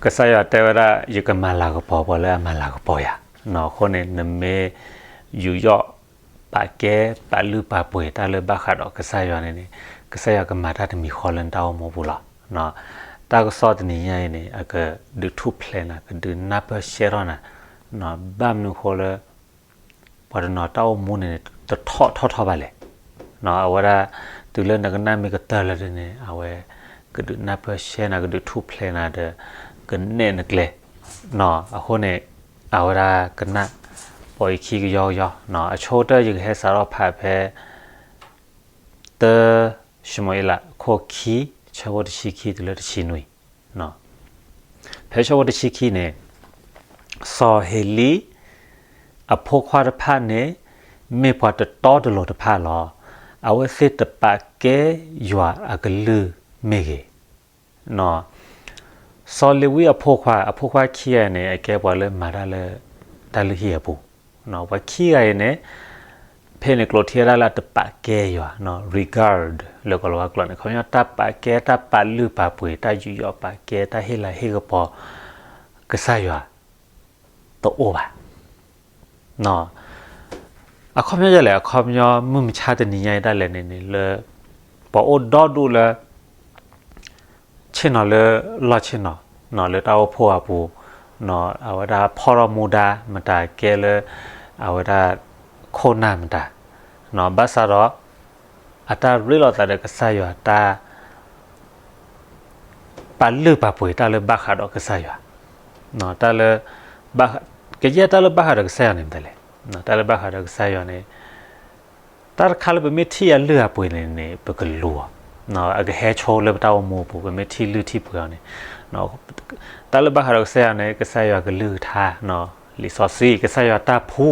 ကစၢ်ယွၤတဲဝဲဒၣ် ယကမၤလၤကပီၤပှၤလၢအမၤလၤကပီၤယၤ, အဃိန့ၣ် နမ့ၢ်ယူးယီၣ်ပာ်ကဲ ပာ်လုၢ်ပာ်ပှ့ၤတၢ်လၢဘၣ်ဃးဒီးကစၢ်ယွၤန့ၣ်န့ၣ် ကစၢ်ယွၤကမၤတၢ်တမံၤဃီလၢနတၢ်အိၣ်မူပူၤလီၤ. တၢ်ကစီၣ်တနံၤညါအံၤန့ၣ် အကဒုးထူၣ်ဖျဲးနၤ ကဒုးနၢ်ပၢၢ်ရှဲထီၣ်နၤ, ဘၣ်မနုၤအဃိလၢ ပှၤတနီၤတၢ်အိၣ်မူန့ၣ် တထီၣ်ထီၣ်ထီၣ်ဘၣ်လဲၣ်. အဝဲဒၣ် တုၤလၢနကနၣ်မ့ၢ်ကတၢၢ်လၢဒ်န့ၣ် အဝဲ ကဒုးနၢ်ပၢၢ်ရှဲနၤ ကဒုးထူၣ်ဖျဲးနၤဒီး ကနဲၣ်နကျဲ, အဃိန့ၣ် အဝဲဒၣ်ကနၣ် ပိာ်ယခံကယီကယီ, အဆိကတၢၢ်ယကဟဲစးထီၣ်ဖးဖဲ တၢ ၡမူၤအ့လး အခိၣ်ခံ ဆၢဖိတဆံခံတုၤလၢတဆံနွံ, ဖဲဆၢဖိတဆံခံန့ၣ် စီၤဟ့လံ အဖိခွါတဖၣ်န့ၣ် မ့ၢ်ပှၤတတီတလိၤတဖၣ်လီၤ. အဝဲသ့ၣ်တပာ်ကဲယွၤအကလုၢ်မ့ၢ်ဂ့ၤ, စီၤလ့ၤဝံအဖိခွါ, အဖိခွါခံဂၤအံၤန့ၣ် အကဲပှၤလၢမၤတၢ်လၢ တၢ်လုၢ်ဟံၣ်အပူၤ, ပှၤခံဂၤအံၤန့ၣ် ဖဲန့ၣ်ကျိးထံဝဲဒၣ်လၢအတပာ်ကဲယွၤ, regard လၢကီၢ်လၤဝါကျိာ်န့ၣ် ခီပညီတၢ်ပာ်ကဲ တၢ်ပာ်လုၢ်ပာ်ပှ့ၤ တၢ်ယူးယီၣ်ပာ်ကဲ တၢ်ဟ့ၣ်လၤဟ့ၣ်ကပီၤ ကစၢ်ယွၤ တအိၣ်ဘၣ်. အခီပညီဒ်လဲၣ်, အခီပညီမုၢ်မဆါတနံၤညါအံၤဒၣ်လဲာ်န့ၣ်န့ၣ် လၢ ပှၤအိၣ်ဒီဒူၣ်လၢ ဆ့ၣ်နီၤလၢလီၢ်ဆ့ၣ်နီၤ လၢတၢ်အိၣ်ဖှိၣ်အပူၤ, အဝဲဒၣ်ဖီၣ်ထီၣ်မူဒါမတၤကဲလၢ အဝဲဒၣ်ခိၣ်နၢ်မတၤ, ဘၣ်ဆၣ်ဒီး အတၢ်ရ့လိာ်သးဒီးကစၢ်ယွၤ တၢ် ပာ်လုၢ်ပာ်ပှ့ၤတၢ်လၢဘၣ်ဃးဒီးကစၢ်ယွၤ, တၢ်လၢ ကယဲၢ်တၢ်လၢဘၣ်ဃးဒီးကစၢ်ယွၤန့ၣ်မတၤလဲၣ်, တၢ်လၢဘၣ်ဃးဒီးကစၢ်ယွၤန့ၣ် တၢ်တခါလၢပမ့ၢ်ထံၣ်အလုၢ်အပှ့ၤန့ၣ်န့ၣ် ပကလူၤအီၤ, အကဟဲဆိလၢပတၢ်အိၣ်မူအပူၤ ပမ့ၢ်ထံၣ်လုၢ်ထံၣ်ပှ့ၤအီၤန့ၣ်, တၢ်လၢဘၣ်ဃးဒီးကစၢ်ယွၤန့ၣ် ကစၢ်ယွၤကလုၢ်ကထါ, လံာ်စီဆှံ ကစၢ်ယွၤတၢ်ဖှူ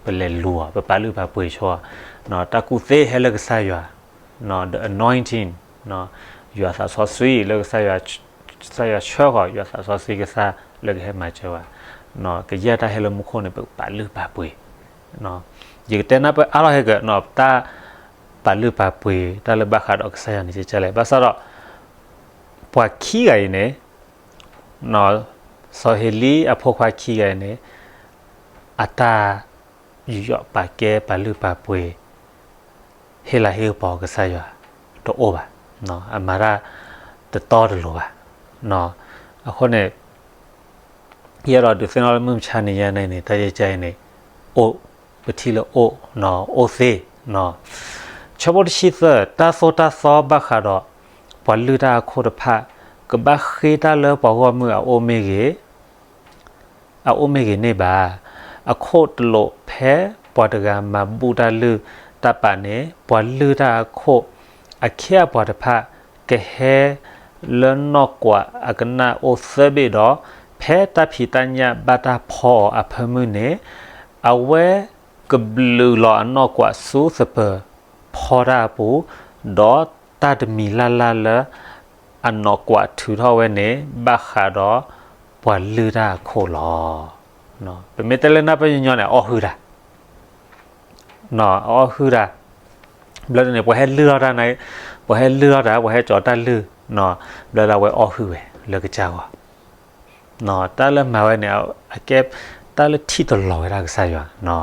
ပလဲၤလူၤအီၤ ပပာ်လုၢ်ပာ်ပှ့ၤဆိအီၤ, တၢ်ကူၣ်သ့ဟဲလၢကစၢ်ယွၤ, the anointing, ယွၤသးစီဆှံလၢကစၢ်ယွၤ ကစၢ်ယွၤဆှၢဃီၤ ယွၤသးစီဆှံကစၢ်လၢကဟဲမၤစၢၤဝဲ, ကယဲၢ်တၢ်ဟဲလၢမူခိၣ်န့ၣ် ပကပာ်လုၢ်ပာ်ပှ့ၤ, ယကတဲနၢ်ပၢၢ်အါထီၣ်ဟဲက့ၤ တၢ်ပာ်လုၢ်ပာ်ပှ့ၤ တၢ်လၢဘၣ်ဃးဒီးကစၢ်ယွၤန့ၣ် ကကလဲၣ်, ဘၣ်ဆၣ်ဒီး ပှၤခံဂၤအံၤန့ၣ် စီၤဟ့လံအဖိခွါခံဂၤအံၤန့ၣ် အတၢ်ယူးယီၣ်ပာ်ကဲပာ်လုၢ်ပာ်ပှ့ၤ ဟ့ၣ်လၤဟ့ၣ်ကပီၤကစၢ်ယွၤ တအိၣ်ဘၣ်, အမၤတၢ်တတီတလိၤဘၣ်, အဃိန့ၣ် ယအဲၣ်ဒိးဒုးသ့ၣ်နီၣ်လၢမုၢ်မဆါနံၤညါန့ၣ်န့ၣ် တၢ်ယဲၢ်ကါအံၤန့ၣ် အိၣ် ပထံၣ်လၢအိၣ် အိၣ်သ့, ဆၢဖိတဆံသၢ တၢ်သိၣ်တၢ်သီဘၣ်ဃးဒီး ပှၤလုၢ်တၢ်အခိၣ်တဖၣ် ကဘၣ်ဃ့တၢ်လၢပှၤဂီၢ်မုၢ်အအိၣ်မ့ၢ်ဂ့ၤ အအိၣ်မ့ၢ်ဂ့ၤန့ၣ်ဘၣ်. အခိၣ်တလိာ်ဖဲပှၤတဂၤမၤဘူၣ်တၢ်လုၢ်တၢ်ပာ်န့ၣ် ပှၤလုၢ်တၢ်အခိၣ် အခ့အပှၤတဖၣ် ကဟဲလၢနီၢ်ကွးအကနၣ်အိၣ်သၢဘ့ၣ်ဒီး ဖဲတၢ်ဖံးတၢ်ညၣ်ဘၣ်တၢ်ဖီအီၤအဖၢမုၢ်န့ၣ် အဝဲကဘျုးလီၤအနီၢ်ကွးဆူသပၢၤဖီတၢ်အပူၤ, ဒီးတၢ်တမံၤလၢ်လၢ်လၢ အနီၢ်ကွးထုးထီၣ်ဝဲန့ၣ် ဘၣ်ဃးဒီးပှၤလုၢ်တၢ်အခိၣ်လီၤ. ပမ့ၢ်တဲလၢနၢ်ပၢၢ်ညီညီန့ၣ် အအီၣ်ဟုၣ်တၢ် အအီၣ်ဟုၣ်တၢ်, ဘျီဒ်န့ၣ် ပှၤဟဲလုၢ်ထီၣ်တၢ်န့ၣ်, ပှၤဟဲလုၢ်ထီၣ်တၢ် ပှၤဟဲကၠီၤတၢ်လုၢ်, ဘျီဒ်ဝဲအီၣ်ဟုၣ်ဝဲလၢကစၢ်ဂီၢ်, တၢ်လၢမၤဝဲန့ၣ် အကဲတၢ်လၢထံၣ်တလီၤဝဲဒၣ်ကစၢ်ယွၤ,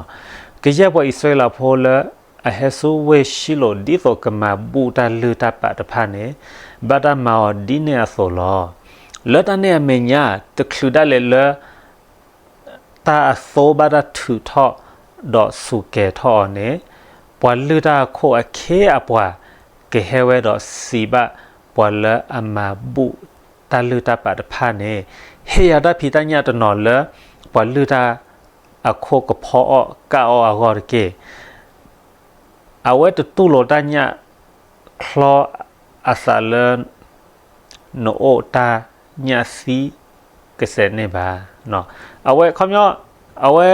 ကယဲၢ်ပှၤအံၣ်စရ့လးဖိလၢအဟဲဆူဝ့ၢ်ၡံလိာ် ဒ်သိးကမၤဘူၣ်တၢ်လုၢ်တၢ်ပာ်တဖၣ်န့ၣ် ဘၣ်တၢ်မၤအီၤဒ်န့ၣ်အသိးလီၤ. လၢတၢ်န့ၣ်အမဲာ်ညါ တချုးဒၣ်လဲာ်လၢ တၢ်အသိဘၣ်တၢ်ထုးထီၣ် ဒီးစူးကဲၤထီၣ်အီၤန့ၣ်, ပှၤလုၢ်တၢ်အခိၣ်အခ့အပှၤ ကဟဲဝဲဒီးစံးဘၣ်ပှၤလၢအမၤဘူၣ်တၢ်လုၢ်တၢ်ပာ်တဖၣ်န့ၣ်, ဟ့ၣ်ယၤတၢ်ဖံးတၢ်ညၣ်တနီၤလၢ ပှၤလုၢ်တၢ်အခိၣ်ကဖီအီၣ်ကၣ်အီၣ်အဂီၢ်တက့ၢ်. အဝဲတတူၢ်လိာ်တၢ်ညၣ်ချီအသးလၢ နအိၣ်တၢ်ညၣ်သံကစဲးန့ၣ်ဘၣ်. အဝဲခီပညီ အဝဲ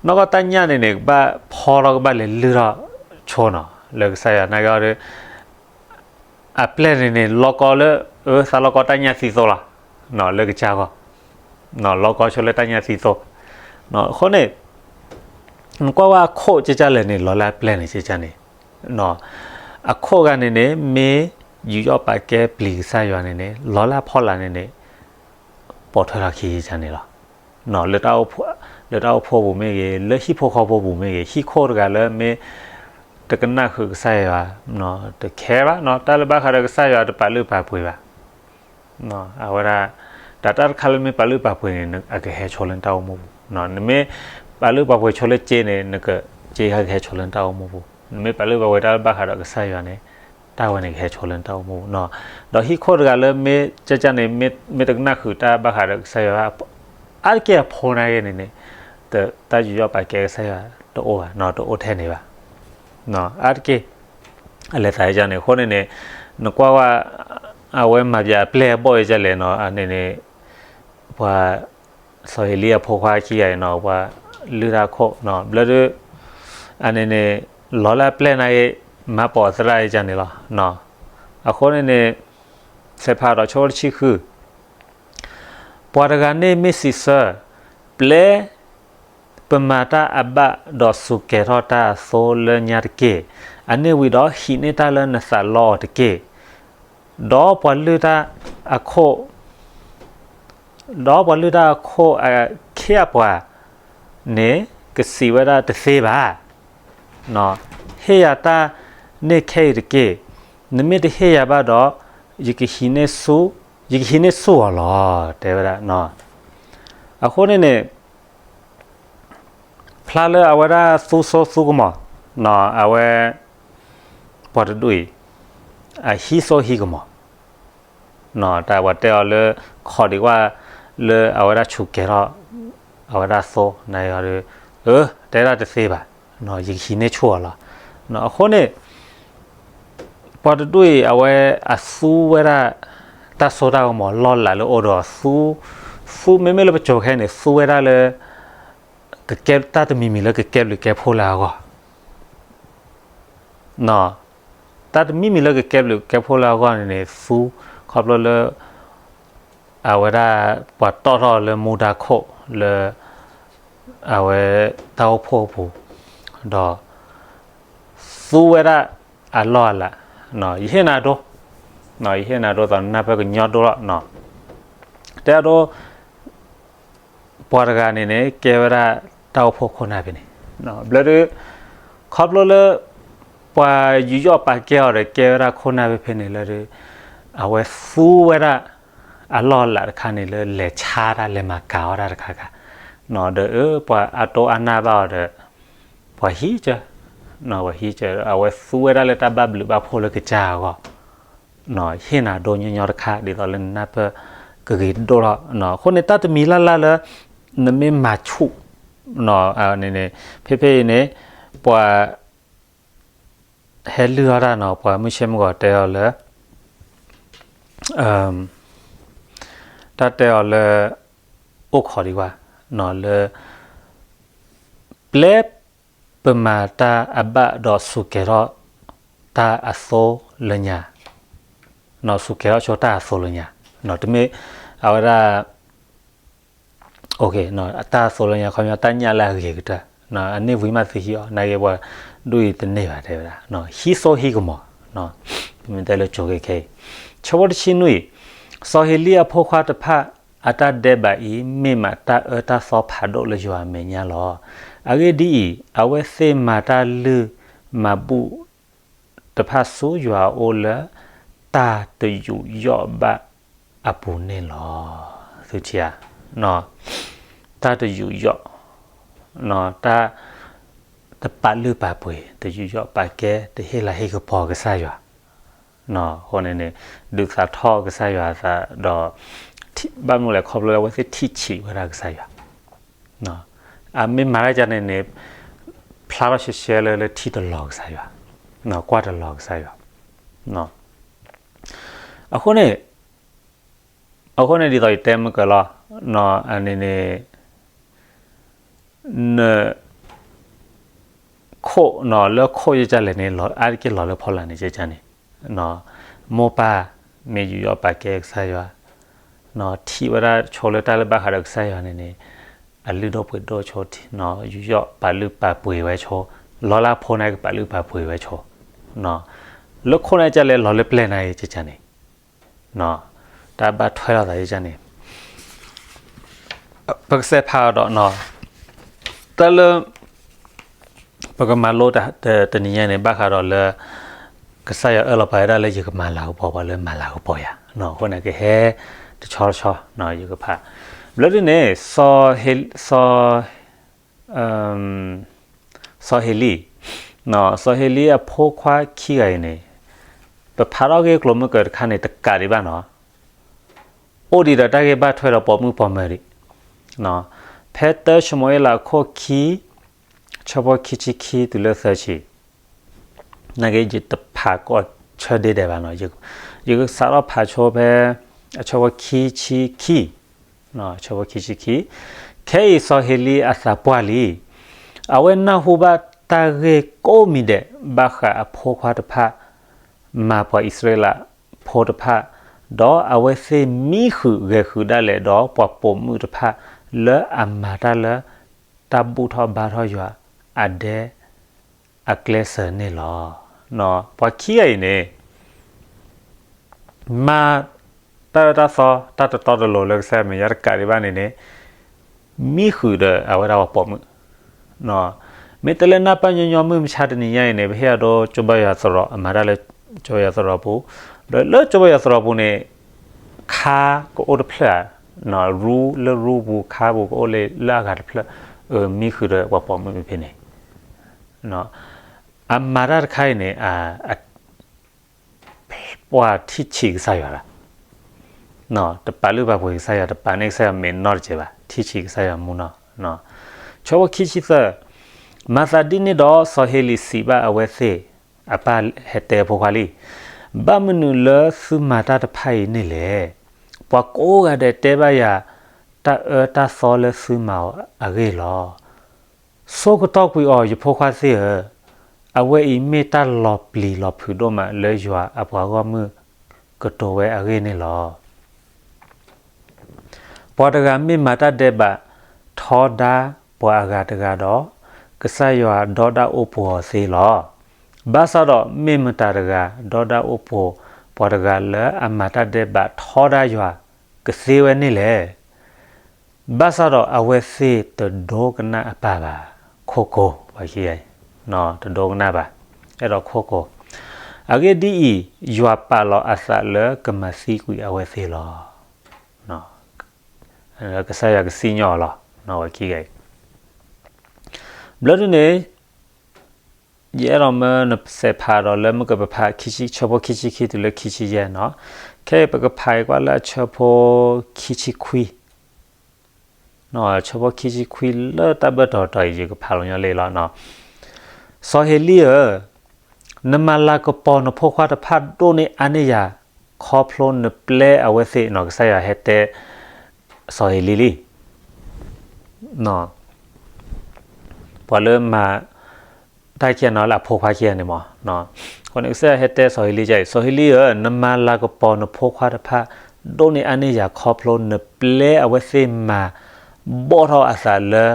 နီၢ်ကီၢ်တၢ်ညၣ်န့ၣ်န့ၣ် ကဘၣ်ဖီထီၣ်ကဘၣ်လဲၤလုၢ်ထီၣ်ဆိနီၤ လၢကစၢ်ယွၤနာ်က့အီၤဒီး အပျဲၢ်န့ၣ်န့ၣ် လီၤကီလၢ အသးလီၤကီတၢ်ညၣ်သံသိလီၤ လၢကစၢ်ဂီၢ် လီၤကီဆိလၢတၢ်ညၣ်သံသိ. အဃိန့ၣ် နကွၢ်ဝဲအခိၣ်ကကၢ်လဲၣ်န့ၣ် လီၤလၢအပျဲၢ်န့ၣ်ကကၢ်န့ၣ် အခိၣ်ဂၤန့ၣ်န့ၣ် မ့ၢ်ယူးယီၣ်ပာ်ကဲပျံၤကစၢ်ယွၤန့ၣ်န့ၣ် လီၤလၢအဖီလာ်န့ၣ်န့ၣ် ပိာ်ထွဲထီၣ်ခံန့ၣ်လီၤ. လၢတၢ်အိၣ်ဖှိၣ်ပူၤမ့ၢ်ဂ့ၤ, လၢဟံၣ်ဖိဃီဖိပူၤမ့ၢ်ဂ့ၤ, ဟံၣ်ခိၣ်တဂၤလၢမ့ၢ်တကနၣ်ဃုာ်ကစၢ်ယွၤ, တခဲဘၣ်, တၢ်လၢဘၣ်ဃးဒီးကစၢ်ယွၤတပာ်လုၢ်ပာ်ပှ့ၤဘၣ်. အဝဲဒၣ် တၢ်တခါလၢမ့ၢ်ပာ်လုၢ်ပာ်ပှ့ၤန့ၣ် အကဟဲဆိလၢနတၢ်အိၣ်မူပူၤ. နမ့ၢ်ပာ်လုၢ်ပာ်ပှ့ၤဆိလၢစ့န့ၣ် နကစ့ဟဲကဟဲဆိလၢနတၢ်အိၣ်မူပူၤ. နမ့ၢ်ပာ်လုၢ်ပာ်ပှ့ၤတၢ်လၢဘၣ်ဃးဒီးကစၢ်ယွၤန့ၣ် တၢ်ဝဲန့ၣ်ကဟဲဆိလၢနတၢ်အိၣ်မူပူၤ. ဒီးဟံၣ်ခိၣ်တဂၤလၢမ့ၢ်ကကန့ၣ် မ့ၢ်တကနၣ်ဃုာ်တၢ်ဘၣ်ဃးဒီးကစၢ်ယွၤဘၣ်, အါတက့ၢ်အဖိနာ်က့န့ၣ်န့ၣ်, တၢ်ယူးယီၣ်ပာ်ကဲကစၢ်ယွၤတအိၣ်ဘၣ်, တအိၣ်ထဲန့ၣ်ဘၣ်. အါတက့ၢ် အလဲၤသးန့ၣ် အဃိန့ၣ်န့ၣ် နကွၢ်ဝဲ အဝဲမၤပျးအပျဲၢ်အဘီၣ်အံၤဒ်လဲၣ်န့ၣ် အန့ၣ်န့ၣ် ပှၤ စီၤဧလံအဖိခွါခံဂၤအံၤန့ၣ် ပှၤလုၢ်တၢ်ခိၣ် ဘျီဒုး အန့ၣ်န့ၣ် လီၤလၢအပျဲၢ်နာ်က့ မၤပိာ်အသရၣ်အံၤဒ်န့ၣ်လီၤ. အဃိန့ၣ်န့ၣ် စဲးဖးဒီးဆိတဆံဃု ပှၤတဂၤန့ၣ်မ့ၢ်စံးဆၢ, ပျဲ ပမၤတၢ်အဘၣ်ဒီးစူးကဲၤထီၣ်တၢ်အသိလၢညါတက့ၢ်. အန့ၣ်ဝံၤဒီးဟံးန့ၢ်တၢ်လၢနသးလီအီၤတက့ၢ်. ဒီးပှၤလုၢ်တၢ်အခိၣ် ဒီးပှၤလုၢ်တၢ်အခိၣ်အခ့အပှၤန့ၣ် ကစံးဝဲဒၣ်တသ့ဘၣ်. ဟ့ၣ်ယၤတၢ်န့ၣ်ခဲအံၤတက့ၢ်. နမ့ၢ်တဟ့ၣ်ယၤဘၣ်ဒီး ယကဟံးန့ၢ်ဆူၣ်, ယကဟံးန့ၢ်ဆူၣ်အီၤလီၤ တဲဝဲဒၣ်. အဃိန့ၣ်န့ၣ် ဖျါလၢအဝဲဒၣ်သူစိသူကမီၤ, အဝဲ ပှၤတဒူၣ်အံၤ အဟံးစိဟံးကမီၤ, တၢ်ပှၤတဲအီၤလၢ ခိးဒံးကွၢ်လၢအဝဲဒၣ်စူးကဲၤထီၣ် အဝဲဒၣ်သိ နဒီး တဲဒၣ်တသ့ဘၣ်, ယကဟံးန့ၢ်ဆူၣ်အီၤလီၤ. အဃိန့ၣ် ပှၤတဒူၣ်အံၤ အဝဲအသူဝဲဒၣ် တၢ်စိတၢ်ကမီၤလီၢ်လၤလၢအိၣ်ဒီးသူ, သူမ့မ့ၢ်လၢပစိၤခဲအံၤန့ၣ် သူဝဲဒၣ်လၢ ကကဲတၢ်တမံၤမံၤလၢကကဲဘျုးကဲဖှိၣ်လၢအဂီၢ်, တၢ်တမံၤမံၤလၢကကဲဘျုးကဲဖှိၣ်လၢအဂီၢ်န့ၣ်န့ၣ် သူ ခီဖျိလၢ အဝဲဒၣ် ပှၤတီၣ်ထီၣ်လၢမူဒါခိၣ်လၢ အဝဲတၢ်အိၣ်ဖှိၣ်အပူၤ, ဒီး သူဝဲဒၣ်အလီၢ်အလၤ, ယဟ့ၣ်နၤဒိ, ယဟ့ၣ်နၤဒိသိးနနၢ်ပၢၢ်ကညီဒိလီၤ. တဲအဒိ ပှၤတဂၤန့ၣ်န့ၣ် ကဲဝဲဒၣ်တၢ်အိၣ်ဖှိၣ်ခိၣ်နၢ်ဖဲန့ၣ်, ဘျီဒုး ခီဖျိလၢ ပှၤယူးယီၣ်ပာ်ကဲအီၤဒီးကဲဝဲဒၣ်ခိၣ်နၢ်ဖဲဖဲန့ၣ်လၢဒုး အဝဲသူဝဲဒၣ် အလီၢ်အလၤတခါန့ၣ်လၢလဲၤဆါတၢ်လဲၤမၤကၤအီၣ်တၢ်တခါခါ, ဒီးအၢ ပှၤအတိၢ်အါနၢ်ဘၣ်အီၤဒီး ပှၤဟံးကၢ, ပှၤဟံးကၢ အဝဲသူဝဲဒၣ်လၢတၢ်ဘၣ်ဘျုးဘၣ်ဖှိၣ်လၢကစၢ်အဂီၢ်, ဟ့ၣ်နၤဒိညီညီတခါ ဒ်သိးလၢနနၢ်ပၢၢ်ကဂ့ၤဒိၣ်ထီၣ်, အဃိန့ၣ်တၢ်တမံၤလၢ်လၢ်လၢ နမ့ၢ်မၤဆူၣ်, န့ၣ်န့ၣ် ဖဲဖဲအံၤန့ၣ် ပှၤ ဟဲလုၢ်ထီၣ်တၢ်န့ၣ် ပှၤမုၢ်ဆ့ၣ်မုၢ်ဂီၤတဲအီၤလၢ တၢ်တဲအီၤလၢ အိၣ်ခိးဒံးဘၣ် လၢ ပျဲ ပမၤတၢ်အဘၣ်ဒီးစူးကဲၤထီၣ်တၢ်အသိလၢညါ, စူးကဲၤထီၣ်ဆိတၢ်အသိလၢညါ, တမ့ၢ် အဝဲဒၣ် တၢ်အသိလၢညါ ခီပညီတၢ်ညၣ်လၢအဂ့ၤကတၢၢ်, အန့ၢ်ဝံၤမးသုဟံးအီၤ နာ်က့ပှၤဒူၣ်အံၤတန့ၢ်ဘၣ်တဲဝဲဒၣ်, ဟံးစိဟံးကမီၤ, ပမ့ၢ်တဲလၢကၠိၤခဲခဲအံၤ, ဆၢဖိတဆံနွံ, စီၤဧလံအဖိခွါတဖၣ်အတၢ်ဒဲးဘးအံၤ မ့ၢ်မးတၢ်အၢတၢ်သီဖးဒိၣ်လၢယွၤအမဲာ်ညါလီၤ. အဂ့ၢ်ဒ်အံၤ, အဝဲသ့ၣ်မၤတၢ်လုၢ်မၤဘူၣ် တဖၣ်ဆူယွၤအအိၣ်လၢ တၢ်တယူးယီၣ်ဘၣ်အပူၤန့ၣ်လီၤ. သုထံၣ်ဧါ, တၢ်တယူးယီၣ်, တၢ်တပာ်လုၢ်ပာ်ပှ့ၤ, တယူးယီၣ်ပာ်ကဲ, တဟ့ၣ်လၤဟ့ၣ်ကပီၤကစၢ်ယွၤ, အဃိန့ၣ်န့ၣ် ဒုးသးထီၣ်ကစၢ်ယွၤအသးဒီး ဘၣ်မနုၤလဲၣ် ခီဖျိလၢအဝဲသ့ၣ်ထံၣ်ဆံးဝဲဒၣ်ကစၢ်ယွၤ အမ့ၢ်မၤတၢ်ဒ်န့ၣ်န့ၣ် ဖျါထီၣ်ရှဲရှဲလၢ လၢထံၣ်တလီၤကစၢ်ယွၤ, ကွၢ်တလီၤကစၢ်ယွၤ, အဃိန့ၣ်, အဃိန့ၣ် ဒ်သိးယတဲမုၢ်ကၢၤလီၤ, န့ၣ်န့ၣ် န ခိၣ်, လၢခိၣ်ယကလဲၣ်န့ၣ် အါတက့ၢ်လီၤလၢဖီလာ်န့ၣ် ကကန့ၣ်, မိၢ်ပၢ်မ့ၢ်ယူးယီၣ်ပာ်ကဲကစၢ်ယွၤ, ထံၣ်ဝဲဒၣ်ဆိလၢတၢ်လၢဘၣ်ဃးဒီးကစၢ်ယွၤန့ၣ်န့ၣ်, အလုၢ်ဒိၣ်ပှ့ၤဒိၣ်ဆိ, ယူးယီၣ်ပာ်လုၢ်ပာ်ပှ့ၤဝဲဆိ, လီၤလၢအဖိန့ၣ်ကပာ်လုၢ်ပာ်ပှ့ၤဝဲဆိ, လၢခိၣ်န့ၣ်ကလဲၣ်လီၤလၢပျဲၢ်န့ၣ် ကကန့ၣ်, တၢ်ဘၣ်ထွဲလိာ်သး ကကန့ၣ်, ပကစးဖးအီၤဒီး တၢ်လၢ ပကမၤလိတနံၤညါန့ၣ် ဘၣ်ဃးဒီးလၢ ကစၢ်ယွၤအၢၣ်လီၤပာ်ဝဲဒၣ်လၢယကမၤလၤကပီၤပှၤလၢမၤလၤကပီၤယၤ, အဃိန့ၣ်ကဟဲတဆီတဆီ ယကဖး. ဘျီဒ်န့ၣ် စီၤ စီၤဟ့လံ, စီၤဟ့လံအဖိခွါခံဂၤအံၤန့ၣ် ပဖးထီၣ်ဂ့ၢ်ကျိၤမုၢ်ကၢၤတခါန့ၣ် တကးဒံးဘၣ်နီၤ, အိၣ်ဒံးဒီးတၢ်ဂ့ၢ်ဘၣ်ထွဲဒီးပိာ်မုၣ်ပိာ်မၢၤဒံး. ဖဲတၢၡမူၤအ့လးအခိၣ်ခံ ဆၢဖိခံဆံခံတုၤလၢသၢဆံ, နာ်က့ ယတဖးကိးဆၢဒ့ဒဲးဘၣ်နီၤ, ယကစးထီၣ်ဖးဆိဖဲ အဆၢဖိခံဆံခံ, ဆၢဖိခံဆံခံ, ခဲအံၤစီၤဟ့လံအသးပှၢ်လံ, အဝဲနၢ်ဟူဘၣ်တၢ်ဂ့ၢ်ကိးမံၤဒဲး ဘၣ်ဃးအဖိခွါတဖၣ် မၤပှၤအံၣ်စရ့လးဖိတဖၣ်, ဒီးအဝဲသ့ၣ်မံဃုာ်ဂဲၤဃုာ်ဒၣ်လဲာ်ဒီးပှၤပိာ်မုၣ်တဖၣ် လၢအမၤတၢ်လၢ တၢ်ဘူၣ်ထီၣ်ဘါထီၣ်ယွၤအဒဲအကျဲစၢၤန့ၣ်လီၤ. ပှၤခံဂၤအံၤန့ၣ် မၤတၢ်အၢတၢ်သီ တၢ်တတီတလိၤလၢကစၢ်ယွၤမဲာ်ညါတကးဒံးဘၣ်န့ၣ်န့ၣ် မံဃုာ်ဒီးအဝဲဒၣ်ပှၤပိာ်မုၣ်, မ့ၢ်တဲလၢနၢ်ပၢၢ်ညီညီမုၢ်မဆါတနံၤညါအံၤန့ၣ် ပဟ့ၣ်အဒိကၠိဘါယွၤသရိာ် အမၤတၢ်လၢကၠိဘါယွၤသရိာ်ပူၤ, ဒီးလၢကၠိဘါယွၤသရိာ်ပူၤန့ၣ် ခါကအိၣ်တဖျၢၣ်ဧါ, ရူလၢရူပူၤခါပူၤကအိၣ်လၢအဂၤတဖျၢၣ်, မံဃုာ်ဒီးပှၤပိာ်မုၣ်ဖဲန့ၣ်, အမၤတၢ်တခါအံၤန့ၣ် ပှၤထံၣ်ဆံးကစၢ်ယွၤလီၤ. တပာ်လုၢ်ပာ်ပှ့ၤကစၢ်ယွၤ တပာ်န့ၢ်ကစၢ်ယွၤမဲာ်နီတစဲးဘၣ်, ထံၣ်ဆံးကစၢ်ယွၤမူနီၢ်. ဆၢဖိခံဆံသၢ, မၤသးဒ်န့ၣ်ဒီးစီၤဟ့လံစံးဘၣ်အဝဲသ့ၣ်, အပၢ်ဟဲတဲအဖိခွါလံ, ဘၣ်မနုၤလၢသုမၤတၢ်တဖၣ်အံၤန့ၣ်လဲၣ်. ပှၤကိးဂၤဒဲးတဲဘၣ်ယၤ တၢ်အၢတၢ်သီလၢသုမၤအီၤအဂ့ၢ်လီၤ. ဆိကတီၢ်ကွံာ်အီၤ ယဖိခွါသ့ၣ်ဧၢ, အဝဲအံၤမ့ၢ်တၢ်လီၤပျံၤလီၤဖုးဒိၣ်မးလၢယွၤအပှၤဂီၢ်မုၢ်ကတိၤဝဲအဂ့ၢ်န့ၣ်လီၤ. ပှၤတဂၤမ့ၢ်မၤတၢ်ဒဲးဘးထီဒါပှၤအဂၤတဂၤဒီး, ကစၢ်ယွၤဒီဒၣ်အိၣ်ပှိၤအီၤသ့လီၤ. ဘၣ်ဆၣ်ဒီးမ့ၢ်မတၤတဂၤဒီဒၣ်အိၣ်ပှိၤပှၤတဂၤလၢအမၤတၢ်ဒဲးဘးထီဒါယွၤကသ့ဝဲန့ၣ်လဲၣ်. ဘၣ်ဆၣ်ဒီးအဝဲသ့ၣ်တဒိကနၣ်အပၢ်ဘၣ်, ခိၣ်ကိၤ, တဒိကနၣ်ဘၣ်, အဲၣ်ဒိးခိၣ်ကိၤ. အဂ့ၢ်ဒ်အံၤ, ယွၤပာ်လီၤအသးလၢကမၤသံကွံာ်အဝဲသ့ၣ်လီၤ. ကစၢ်ယွၤကစံၣ်ညီၣ်အီၤလီၤ, ဝဲခံဂၤအံၤ. ဘျီဒ်န့ၣ် ယအဲၣ်ဒိးမၢနစးဖးဒီးလၢမုၢ်ကပဖး ဆၢဖိခံဆံခံတုၤလၢခံဆံယဲၢ်နီၤ, ခဲအံၤပကဖးအံၤကွၢ်လၢအဆၢဖိခံဆံခွံ, ဆၢဖိခံဆံခွံလၢတၢ်ဘၢၣ်တီၤတီၤအံၤ ယကဖးလီၤညီလံလီၤ. စီၤဟ့လံဧၢ, နမၤလၤကပီၤနဖိခွါတဖၣ်ဒိၣ်န့ၢ်အါန့ၢ်ယၤ ခီဖျိနပျဲအဝဲသ့ၣ်နီၤ, ကစၢ်ယွၤဟဲတဲ စီၤဟ့လံလံ ပှၤလၢမၤတၢ်ခံဂၤနီၤလၢအဖိခွါခံဂၤန့ၣ်မး, အဃိန့ၣ်ကစၢ်ယွၤဟဲတဲစီၤဟ့လံအံၤ, စီၤဟ့လံဧၢ, နမၤလၤကပီၤနဖိခွါတဖၣ် ဒိၣ်န့ၢ်အါန့ၢ်ယၤ ခီဖျိနပျဲအဝဲသ့ၣ်မၤဘီၣ်ထီၣ်အသးလၢ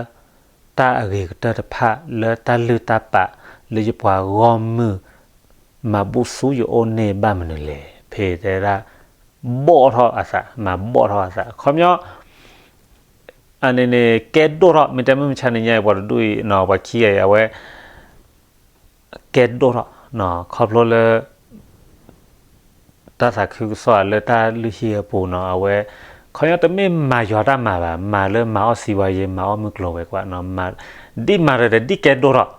တၢ်အဂ့ၤကတၢၢ်တဖၣ် လၢတၢ်လုၢ်တၢ်ပာ်လၢယပှၤဂီၢ်မုၢ် မၤဘူၣ်ဆူယအိၣ်န့ၢ်ဘၣ်မနုၤလဲၣ်. ဖဲတဲဒၣ် ဘီၣ်ထီၣ်အသး, မၤဘီၣ်ထီၣ်အသး, ခီပညီ အန့ၣ်န့ၣ် ကဲဒိၣ်ထီၣ်, မ့ၢ်တဲမုၢ်မဆါနံၤညါအံၤ ပှၤတဒူၣ်အံၤနီၤ, ပှၤခံဂၤအံၤ အဝဲ ကဲဒိၣ်ထီၣ်, ခီဖျိလၢ တၢ်သးခုကစီၣ်လၢတၢ်လုၢ်ဟံၣ်အပူၤနီၤ, အဝဲ ခီပညီတမ့ၢ်မၤယွၤတၢ်မၤဘၣ်, မၤလၢမၤအီၣ်စံးဝါယံၤ မၤအီၣ်မုၢ်ကျိၤဝဲၤကွာ်, ဒ်မၤတၢ်ဒီးဒ်ကဲဒိၣ်ထီၣ်,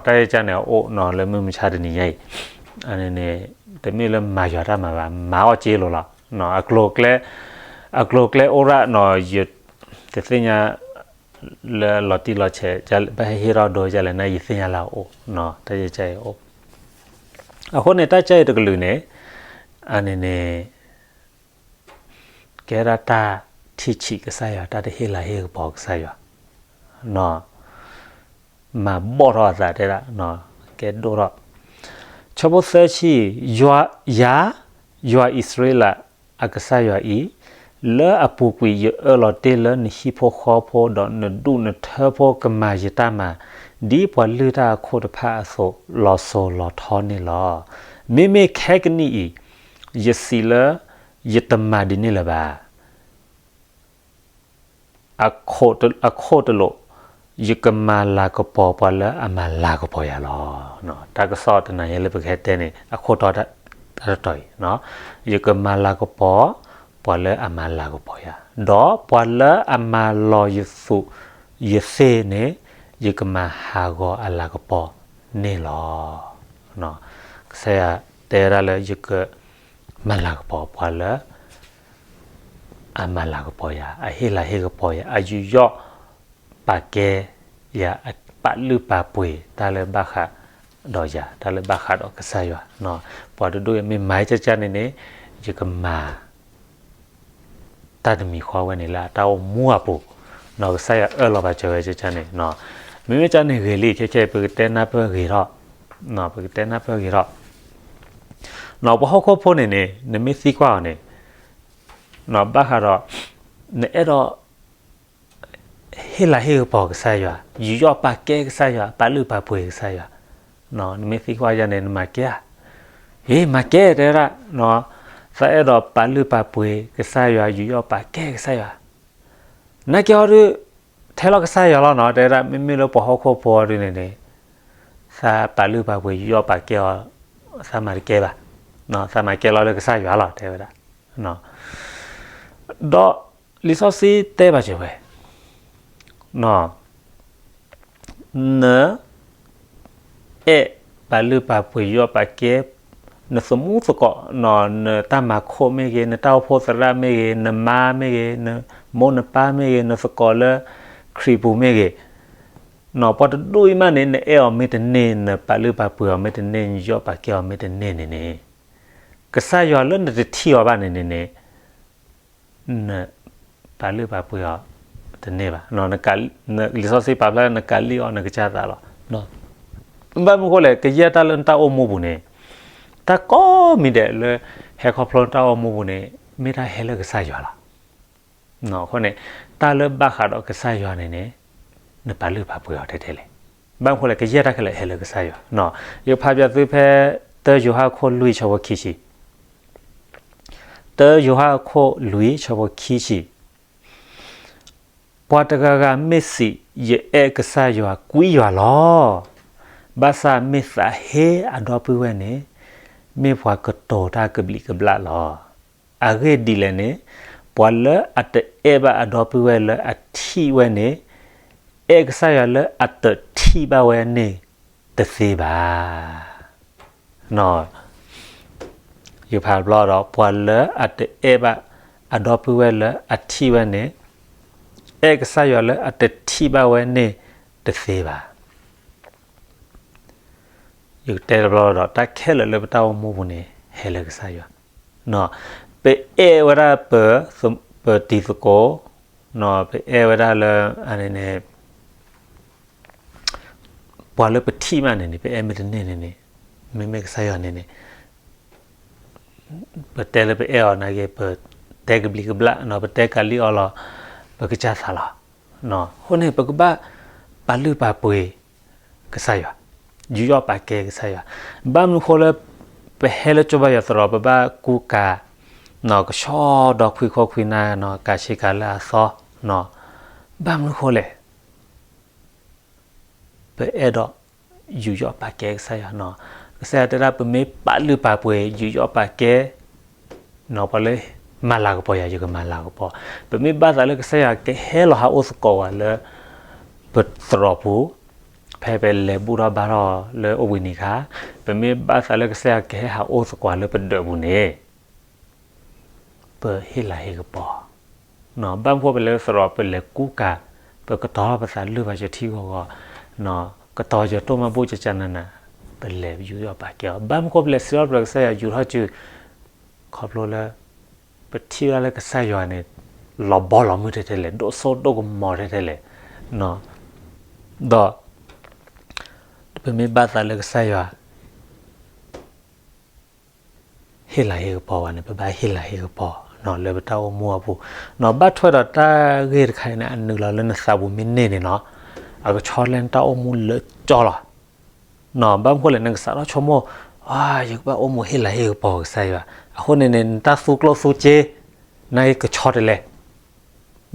တၢ်အံၤကန့ၣ်အအိၣ်နီၤ လၢမုၢ်မဆါတနံၤညါအံၤ, အန့ၣ်န့ၣ် တမ့ၢ်လၢမၤယွၤတၢ်မၤဘၣ်, မၤအီၣ်က့လိၤလီၤ. အကျိၤအကျဲ အကျိၤအကျဲအိၣ်ရၣ်နီၤ, ယတသ့ၣ်ညါ လၢလီၤတံၢ်လီၤဆဲး ဘၣ်ဟ့ၣ်ထီၣ်ဒိယလဲၣ်န့ၣ် ယသ့ၣ်ညါလၢအအိၣ်, တၢ်ယကဲအံၤအိၣ်. အဃိန့ၣ် တၢ်ကဲအံၤတကလုာ်န့ၣ် အန့ၣ်န့ၣ် ကဲဒၣ်တၢ်ထံၣ်ဆံးကစၢ်ယွၤ တၢ်တဟ့ၣ်လၤဟ့ၣ်ကပီၤကစၢ်ယွၤ မၤဘီၣ်ထီၣ်အသးတဲဒၣ် ကဲဒိၣ်ထီၣ်. ဆၢဖိသၢဆံ, ယၤ ယွၤအံၣ်စရ့လးအကစၢ်ယွၤအံၤ, လၢအပူၤကွံာ်ယအၢၣ်လီၤတ့ၢ်လၢနဟံၣ်ဖိဃီဖိ ဒီးနဒူၣ်နထၢဖိကမၤယတၢ်မၤ, ဒ်ပှၤလုၢ်တၢ်အခိၣ်တဖၣ်အသိး လီၤစိၤလီၤထီန့ၣ်လီၤ. မ့မ့ၢ်ခဲကနံၣ်အံၤ ယစံးလၢယတမၤဒ်န့ၣ်လၢၤဘၣ်. အခိၣ်တလိာ်, ယကမၤလၤကပီၤပှၤလၢအမၤလၤကပီၤယၤလီၤ. တၢ်ကစီၣ်တနၤအံၤလၢပကဟဲတဲန့ၣ် အခိၣ်တီတၢ်တတီၤအံၤ, ယကမၤလၤကပီၤပှၤလၢအမၤလၤကပီၤယၤ, ဒီးပှၤလၢအမၤလီၤယသူးယသ့ၣ်န့ၣ် ယကမၤဟးဂီၤအလၤကပီၤန့ၣ်လီၤ. ကစၢ်ယွၤတဲဝဲဒၣ်လၢယကမၤလၤကပီၤပှၤလၢ အမၤလၤကပီၤယၤ, အဟ့ၣ်လၤဟ့ၣ်ကပီၤယၤ, အယူးယီၣ်ပာ်ကဲယၤ, အပာ်လုၢ်ပာ်ပှ့ၤတၢ်လၢဘၣ်ဃးဒီးယၤ, တၢ်လၢဘၣ်ဃးဒီးကစၢ်ယွၤ, ပှၤတဒူၣ်အံၤမ့ၢ်မၤကၢ်ကၢ်န့ၣ်န့ၣ် ယကမၤ တၢ်တမံၤဃီဝဲန့ၣ်လၢအတၢ်အိၣ်မူအပူၤ, ကစၢ်ယွၤအၢၣ်လီၤပာ်စၢၤဝဲကၢ်ကၢ်န့ၣ်, မ့မ့ၢ်ကၢ်န့ၣ်ဂ့ၤလံ, ခဲခဲအံၤ ပကတဲနၢ်ပၢၢ်ဂ့ၤထီၣ်, ပကတဲနၢ်ပၢၢ်ဂ့ၤထီၣ်, ပှၤဟီၣ်ခိၣ်ဖိန့ၣ်န့ၣ် နမ့ၢ်သံကွၢ်အီၤန့ၣ် ဘၣ်ဃးဒီး နအဲၣ်ဒိး ဟ့ၣ်လၤဟ့ၣ်ကပီၤကစၢ်ယွၤ, ယူးယီၣ်ပာ်ကဲကစၢ်ယွၤ, ပာ်လုၢ်ပာ်ပှ့ၤကစၢ်ယွၤ, နမ့ၢ်သံကွၢ်ယၤန့ၣ် နမၤကဲဧါ, ဟ့ၣ် မၤကဲ တဲဝဲဒၣ်, သးအဲၣ်ဒိးပာ်လုၢ်ပာ်ပှ့ၤကစၢ်ယွၤ, ယူးယီၣ်ပာ်ကဲကစၢ်ယွၤ, နာ်က့အီၤဒုး ထဲလီၤကစၢ်ယွၤလီၤနီၤ, တဲဝဲဒၣ် မ့မ့ၢ်လၢပှၤဟီၣ်ခိၣ်ဖိအီၤဒုးန့ၣ်န့ၣ် သးပာ်လုၢ်ပာ်ပှ့ၤ ယူးယီၣ်ပာ်ကဲအီၤ, သးမၤတကဲဘၣ်, သးမၤကဲလီၤလၢကစၢ်ယွၤလီၤ တဲဝဲဒၣ်, ဒီးလံာ်စီဆှံတဲဘၣ်စၢၤဝဲ န အဲၣ်ပာ်လုၢ်ပာ်ပှ့ၤ ယူးယီၣ်ပာ်ကဲ နသမူသကိး, နတၢ်မၤခိၣ်မ့ၢ်ဂ့ၤ, နတၢ်အိၣ်ဖှိၣ်သရၣ်မ့ၢ်ဂ့ၤ, နမါမ့ၢ်ဂ့ၤ, နမိၢ်နပၢ်မ့ၢ်ဂ့ၤ, နသကိးလၢခရံာ်ပူၤမ့ၢ်ဂ့ၤ, ပှၤတဒူၣ်အံၤမးန့ၣ် နအဲၣ်အီၤမ့ၢ်တန့ၢ်, နပာ်လုၢ်ပာ်ပှ့ၤအီၤမ့ၢ်တန့ၢ်, နယူးယီၣ်ပာ်ကဲအီၤမ့ၢ်တန့ၢ်န့ၣ်န့ၣ်, ကစၢ်ယွၤလၢနတထံၣ်အီၤဘၣ်န့ၣ်န့ၣ်န့ၣ် နပာ်လုၢ်ပာ်ပှ့ၤအီၤတန့ၢ်ဘၣ်, နက လံာ်စီဆှံပာ်ဖျါလၢနကးလံၣ်အီၤ နကစၢ်သးလီၤ. ဘၣ်မနုၤဃိလဲၣ်, ကယဲၢ်တၢ်လၢနတၢ်အိၣ်မူပူၤန့ၣ် တၢ်ကိးမံၤဒဲးလၢ ဟဲခီဖျိနတၢ်အိၣ်မူပူၤန့ၣ် မ့ၢ်တၢ်ဟဲလၢကစၢ်ယွၤလီၤ. အဃိန့ၣ် တၢ်လၢဘၣ်ဃးဒီးကစၢ်ယွၤန့ၣ်န့ၣ် နပာ်လုၢ်ပာ်ပှ့ၤအီၤထဲထဲလဲၣ်. ဘၣ်မနုၤဃိလဲၣ်, ကယဲၢ်တၢ်ခဲလၢာ်ဟဲလၢကစၢ်ယွၤ. ယကဖးပၠးသုဖဲ တၢယိၤဟၣ်အခိၣ်လွံၢ်ဆၢဖိခံဆံ, တၢယိၤဟၣ်အခိၣ်လွံၢ်ဆၢဖိခံဆံ, ပှၤတဂၤဂၤမ့ၢ်စံး, ယအဲၣ်ကစၢ်ယွၤကွံယွၤလီၤ. ဘၣ်ဆၣ်မ့ၢ်သးဟ့အဒီပုၢ်ဝဲၢ်န့ၣ်, မ့ၢ်ပှၤကတိၤတၢ်ကဘျံးကဘျၣ်လီၤ. အဂ့ၢ်ဒ်လဲၣ်န့ၣ်, ပှၤလၢအတအဲၣ်ဘၣ်အဒီပုၢ်ဝဲၢ်လၢအထံၣ်ဝဲန့ၣ်, အဲၣ်ကစၢ်ယွၤလၢအတထံၣ်ဘၣ်ဝဲန့ၣ်တသ့ဘၣ်. ယဖးဘျီဒီး ပှၤလၢအတအဲၣ်ဘၣ်အဒီပုၢ်ဝဲၢ်လၢအထံၣ်ဝဲန့ၣ်, အဲၣ်ကစၢ်ယွၤလၢအတထံၣ်ဘၣ်ဝဲန့ၣ်တသ့ဘၣ်. ယကတဲတဘျီဒီး တၢ်ခဲလၢာ်လၢပတၢ်အိၣ်မူပူၤန့ၣ် ဟဲလၢကစၢ်ယွၤ. ပအဲၣ်ဝဲဒၣ်ပ, ပတံၤသကိး, ပအဲၣ်ဝဲဒၣ်လၢ န့ၣ် ပှၤလၢပထံၣ်မးန့ၣ်န့ၣ် ပအဲၣ်မ့ၢ်တန့ၢ်န့ၣ်န့ၣ်, မ့မ့ၢ်ကစၢ်ယွၤန့ၣ်န့ၣ် ပတဲလၢပအဲၣ်အီၤနာ်က့ ပတဲကဘျံးကဘျၣ်, ပတဲကးလံၣ်အီၤလီၤ, ပကစၢ်သးလီၤ. အဃိန့ၣ် ပကဘၣ်ပာ်လုၢ်ပာ်ပှ့ၤကစၢ်ယွၤ, ယူးယီၣ်ပာ်ကဲကစၢ်ယွၤ. ဘၣ်မနုၤဃိလၢ ပဟဲလၢကၠိဘါယွၤသရိာ် ပဘၣ်ကူကၤ ကဆှီဒီးခွံခိၣ်ခွံနၢ်, ကးဆ့ကၤလၢအသီ, ဘၣ်မနုၤဃိလဲၣ် ပအဲၣ်ဒိးယူးယီၣ်ပာ်ကဲကစၢ်ယွၤ. ကစၢ်ယွၤတဲဒၣ် ပမ့ၢ်ပာ်လုၢ်ပာ်ပှ့ၤ ယူးယီၣ်ပာ်ကဲ ပှၤလၢမၤလၤကပီၤယၤ ယကမၤလၤကပီၤ. ပမ့ၢ်ဘၣ်သးလၢကစၢ်ယွၤ ကဟဲလီၤဟးအိၣ်သကိးဝဲလၢ ပသရိာ်ပူၤ, ဖဲပလဲၤဘူၣ်ထီၣ်ဘါထီၣ်လၢအိၣ်ဘှံးနံၤအခါ, ပမ့ၢ်ဘၣ်သးလၢကစၢ်ယွၤ ကဟဲဟးအိၣ်သကိးလၢပဒၢးပူၤန့ၣ် ပဟ့ၣ်လၤဟ့ၣ်ကပီၤ. ဘၣ်မနုၤဃိ ပလဲၤသရိာ် ပလဲၤကူကၤ, ပကတီၤထီၣ်ပသးလုၢ်ဘၣ်စၢၤထံဂီၤဂီၤ, ကတီၤစၢၤတိၢ်မၤဘူၣ်ကကနနၤ, ပလဲၤယူးယီၣ်ပာ်ကဲအီၤ. ဘၣ်မနုၤဃိ ပလဲၤစံးထီၣ်ပတြၢၤကစၢ်ယွၤ ယူၤထီၣ်စု, ခီဖျိလၢ ပထံၣ်ဝဲဒၣ်လၢကစၢ်ယွၤန့ၣ် လီၤဘီလီၤမုၢ်ထဲထဲလဲၣ်, ဒိၣ်စိဒိၣ်ကမီၤထဲထဲလဲၣ်, ဒီး ပမ့ၢ်ဘၣ်သးလၢကစၢ်ယွၤ ဟ့ၣ်လၤဟ့ၣ်ကပီၤဝဲန့ၣ် ပဘၣ်ဟ့ၣ်လၤဟ့ၣ်ကပီၤ လၢပတၢ်အိၣ်မူအပူၤ, ဘၣ်ထွဲဒီးတၢ်ဂ့ၢ်တခါအံၤန့ၣ် အနုာ်လီၤလၢနသးပူၤမ့ၢ်န့ၢ်န့ၣ်နီၤ, အကဆီတလဲနတၢ်အိၣ်မူလၢကၠီလီၤ. ဘၣ်မနုၤဃိလဲၣ် နကစးထီၣ်ဆိကမိၣ်, ယကဘၣ်အိၣ်မူဟ့ၣ်လၤဟ့ၣ်ကပီၤကစၢ်ယွၤ, အဃိန့ၣ်န့ၣ် နတၢ်သူကျိၣ်သူစ့ နာ်က့ကဆီတလဲ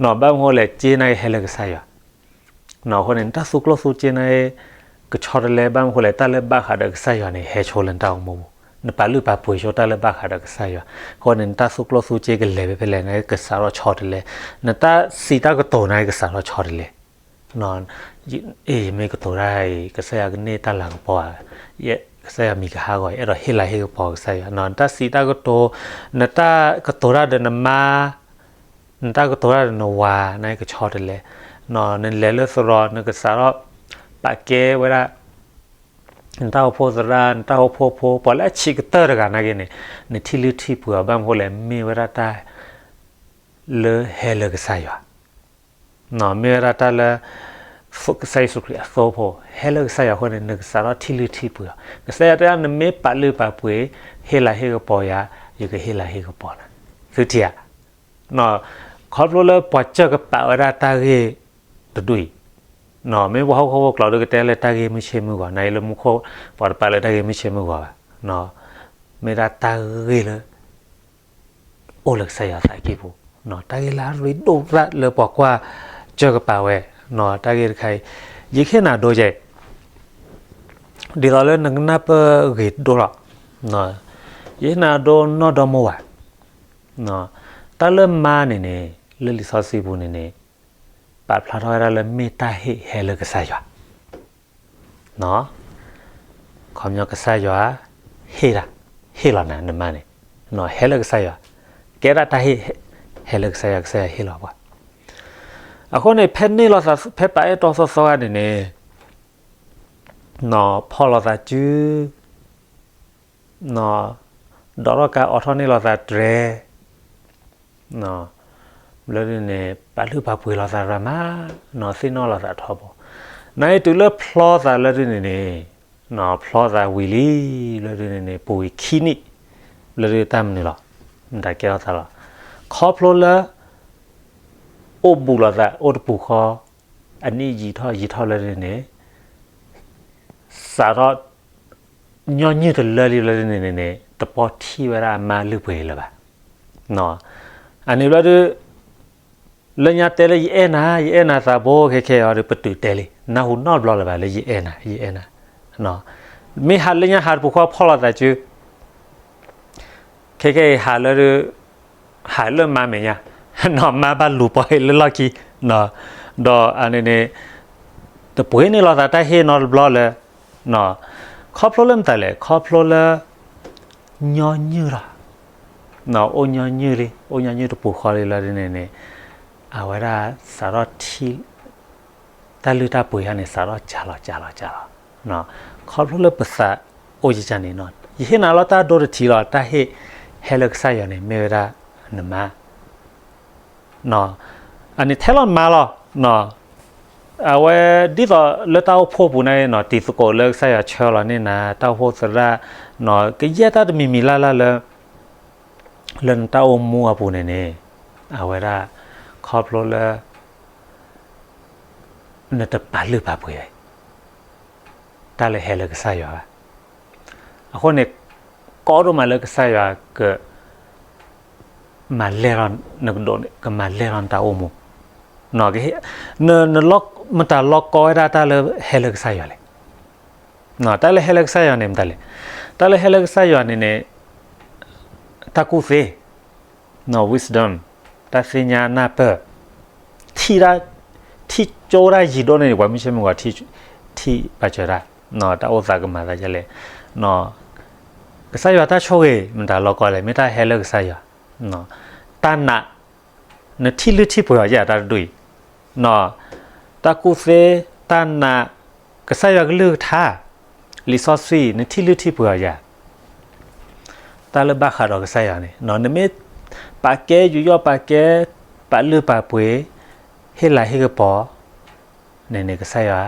ဘၣ်မနုၤအဃိလဲၣ် စ့န့ၣ်ဟဲလၢကစၢ်ယွၤ. အဃိန့ၣ် နတၢ်သူကျိၣ်သူစ့န့ၣ် ကဆီတလဲ ဘၣ်မနုၤအဃိလဲၣ် တၢ်လၢဘၣ်ဃးဒီးကစၢ်ယွၤန့ၣ် ဟဲဆိလၢနတၢ်အိၣ်မူပူၤ, နပာ်လုၢ်ပာ်ပှ့ၤဆိတၢ်လၢဘၣ်ဃးဒီးကစၢ်ယွၤ. အဃိန့ၣ် နတၢ်သူကျိၣ်သူစ့ကလဲၤဖဲလဲၣ်န့ၣ် ကစးထီၣ်ဆီတလဲ, နတၢ်စံးတၢ်ကတိၤန့ၣ် ကစးထီၣ်ဆီတလဲ အ့ ယမ့ၢ်ကတိၤတၢ်အံၤ ကစၢ်ယွၤကန့ၢ်တၢ်လၤကပီၤဧါ, ကစၢ်ယွၤမံၤကဟးဂီၤအံၤ အဲၣ်ဒိးဟ့ၣ်လၤဟ့ၣ်ကပီၤကစၢ်ယွၤ, နတၢ်စံးတၢ်ကတိၤ, နတၢ်ကတိၤတၢ်ဒီးနမါ, နတၢ်ကတိၤတၢ်ဒီးနဝၤန့ၣ် ကဆီတလဲ, နလဲၤလၢသရိာ် နကစးထီၣ်ပာ်ကဲဝဲဒၣ် နတၢ်အိၣ်ဖှိၣ်သရၣ် နတၢ်အိၣ်ဖှိၣ်ဖိ ပှၤလၢအဆံးကတၢၢ်တဂၤနာ်က့န့ၣ် နထံၣ်လုၢ်ထံၣ်ပှ့ၤအီၤ ဘၣ်မနုၤအဃိလဲၣ် မ့ၢ်ဝဲဒၣ်တၢ် လၢဟဲလၢကစၢ်ယွၤ, မ့ၢ်ဝဲဒၣ်တၢ်လၢ ကစၢ်ယ့ၣ်ၡူးခရံာ်အသိဖိ ဟဲလၢကစၢ်ယွၤအဃိန့ၣ် နကစးထီၣ်ထံၣ်လုၢ်ထံၣ်ပှ့ၤအီၤ. ကစၢ်ယွၤတဲဒၣ် နမ့ၢ်ပာ်လုၢ်ပာ်ပှ့ၤ ဟ့ၣ်လၤဟ့ၣ်ကပီၤယၤ ယကဟ့ၣ်လၤဟ့ၣ်ကပီၤနၤ. သုထံၣ်ဧါ, ခီဖျိလၢပှၤစၢၢ်ကပာ်ဝဲဒၣ်တၢ်ဂ့ၢ်တဒူၣ်အံၤ, မ့ၢ်ပှၤဟီၣ်ခိၣ်ဖိကျိာ်ဒီးကတဲလၢတၢ်ဂ့ၢ်မုၢ်ဆ့ၣ်မုၢ်ဂီၤ နာ်အံၤလၢမူခိၣ် ပှၤတပာ်လၢတၢ်ဂ့ၢ်မုၢ်ဆ့ၣ်မုၢ်ဂီၤဘၣ်, မ့ၢ်ဒၣ်တၢ်ဂ့ၢ်လၢ အိၣ်လၢကစၢ်ယွၤအသးကံၢ်ပူၤ, တၢ်ဂ့ၢ်လၢအရ့ဒိၣ်သၣ်လၢပှၤကွၢ်စၢၢ်ကပာ်ဝဲ, တၢ်ဂ့ၢ်တခါအံၤ ယဟ့ၣ်နၤဒိကဲ, ဒ်သိးလၢနကနၢ်ပၢၢ်ဂ့ၤဒိၣ်လီၤ, ယဟ့ၣ်နၤဒိနီၢ်ဒီမါဝၤ, တၢ်လၢမါန့ၣ်န့ၣ် လၢလံာ်စီဆှံပူၤန့ၣ်န့ၣ် ပာ်ဖျါထီၣ်ဝဲဒၣ်လၢမ့ၢ်တၢ်ဟ့ၣ်ဟဲလၢကစၢ်ယွၤ ခီပညီကစၢ်ယွၤ ဟ့ၣ်တၢ်, ဟ့ၣ်လီၤနၤနမါန့ၣ်, ဟဲလၢကစၢ်ယွၤ, ကဲဒၣ်တၢ်ဟ့ၣ်, ဟဲလၢကစၢ်ယွၤ ကစၢ်ယွၤဟ့ၣ်လီၤပှၤ, အဃိန့ၣ် ဖဲန့ၢ်လိာ်သး ဖဲပာ်အဲၣ်တီသီသီဂၤန့ၣ်န့ၣ် ဖီၣ်လိာ်သးစု ဒိးထီၣ်ကါအီၣ်ထီၣ်န့ၢ်လိာ်သးတြဲၤ, ဘျီဒုန့ၣ် ပာ်လုၢ်ပာ်ပှ့ၤလိာ်သးရၤမး, သ့ၣ်နီၣ်လိာ်သးထီဘိ, နာ်အံၤတုၤလၢဖျီသးလၢဒုန့ၣ်န့ၣ်, ဖျီသးဝံၤလံ, ဘျီဒုန့ၣ်န့ၣ် ပူၤဝံၤခံနံၣ်, ဘျီဒုတၢ်မနုၤလီၤ, မတၤကဲထီၣ်သးလီၤ, ခီဖျိလၢ အိၣ်ဘူးလိာ်သး အိၣ်တပူၤဃီ, အနံၣ်ယံာ်ထီၣ်ယံာ်ထီၣ်လၢဒုန့ၣ် စးထီၣ် ညီနုၢ်တလၢလံလၢဒုန့ၣ်န့ၣ် တပီၢ်ထံၣ်ဝဲဒၣ်အမါလုၢ်ပှ့ၤလၢၤဘၣ်, အန့ၣ်ဘျီဒု လၢညါတဲလၢယအဲၣ်နၤ ယအဲၣ်နၤသးဘိ ခဲခဲအံၤဒီး ပတုာ်တဲလံ နၢ်ဟူနီတဘျီလၢၤဘၣ်လၢယအဲၣ်နၤ ယအဲၣ်နၤ, မ့ၢ်ဟးလၢညါဟးတပူၤဃီဖီၣ်လိာ်သးစု ခဲခဲအံၤဟးလၢ ဟးလၢမါမဲာ်ညါ, မါဘၣ်လူၤပီၢ်အံၤလၢလီၢ်ခံ, ဒီးအန့ၣ်န့ၣ် တပှ့ၤန့ၢ်လိာ်သးတၢ်ဟ့ၣ်နီတဘျီလၢၤ, ခီဖျိလၢမတၤလဲၣ် ခီဖျိလၢ ညီနုၢ်လီၤ, အိၣ်ညီနုၢ်လံ အိၣ်ညီနုၢ်တပူၤဃီလံလၢဒ်န့ၣ်န့ၣ်, အဝဲဒၣ်စးထီၣ်ထံၣ် တၢ်လုၢ်တၢ်ပှ့ၤဟါန့ၣ် စးထီၣ်ကၢ်လီၤကၢ်လီၤကၢ်လီၤ, ခီဖျိလၢပသးအိၣ်ယကန့ၣ်နီၤ ယဟ့ၣ်နၤလီၤတၢ်ဒိတထံးလီၤ တၢ်ဟ့ၣ်ဟဲလၢကစၢ်ယွၤန့ၣ် မ့ၢ်ဝဲဒၣ်နမါ, အန့ၣ်ထဲလီၤမါလီၤ, အဝဲဒ်သိးလၢတၢ်အိၣ်ဖှိၣ်ပူၤန့ၣ်နီၤ တံၤသကိးလၢကစၢ်ယွၤဆှၢလီၤန့ၢ်နၤ တၢ်အိၣ်ဖှိၣ်သရၣ်, ကယဲၢ်တၢ်တမံၤမံၤလၢ်လၢ်လၢ လၢနတၢ်အိၣ်မူအပူၤန့ၣ်န့ၣ်, အဝဲဒၣ် ခီဖျိလၢ နတပာ်လုၢ်ပာ်ပှ့ၤ တၢ်လၢဟဲလၢကစၢ်ယွၤဘၣ်. အဃိန့ၣ် ကီဒိၣ်မးလၢကစၢ်ယွၤက မၤလဲၢ်ထီၣ်နကဒိးန့ၣ် ကမၤလဲၢ်ထီၣ်နတၢ်အိၣ်မူ, မတၤလီၤကီဝဲဒၣ်တၢ်လၢဟဲလၢကစၢ်ယွၤလဲၣ်. တၢ်လၢဟဲလၢကစၢ်ယွၤန့ၣ်မတၤလဲၣ်. တၢ်လၢဟဲလၢကစၢ်ယွၤန့ၣ်န့ၣ် တၢ်ကူၣ်သ့ wisdom တၢ်သ့ၣ်ညါနၢ်ပၢၢ်, ထံၣ်တၢ် ထံၣ်ကၠိတၢ်ယံၤဒိၣ်န့ၣ် ပှၤမုၢ်ဆ့ၣ်မုၢ်ဂီၤ ထံၣ်ဘၣ်စၢၤတၢ်, တၢ်အိၣ်သးကမၤသးဒ်လဲၣ်, ကစၢ်ယွၤတၢ်ဆိၣ်ဂ့ၤ မတၤလီၤကီလဲၣ် မ့ၢ်တၢ်ဟဲလၢကစၢ်ယွၤ, တၢ်နာ် နထံၣ်လုၢ်ထံၣ်ပှ့ၤအီၤယဲၢ်တၢ်တဒူၣ်အံၤ, တၢ်ကူၣ်သ့ တၢ်နာ် ကစၢ်ယွၤကလုၢ်ကထါ လံာ်စီဆှံ နထံၣ်လုၢ်ထံၣ်ပှ့ၤအီၤယဲၢ် တၢ်လၢဘၣ်ဃးဒီးကစၢ်ယွၤန့ၣ် နမ့ၢ်ပာ်ကဲယူးယီၣ်ပာ်ကဲ ပာ်လုၢ်ပာ်ပှ့ၤ ဟ့ၣ်လၤဟ့ၣ်ကပီၤန့ၣ်န့ၣ် ကစၢ်ယွၤ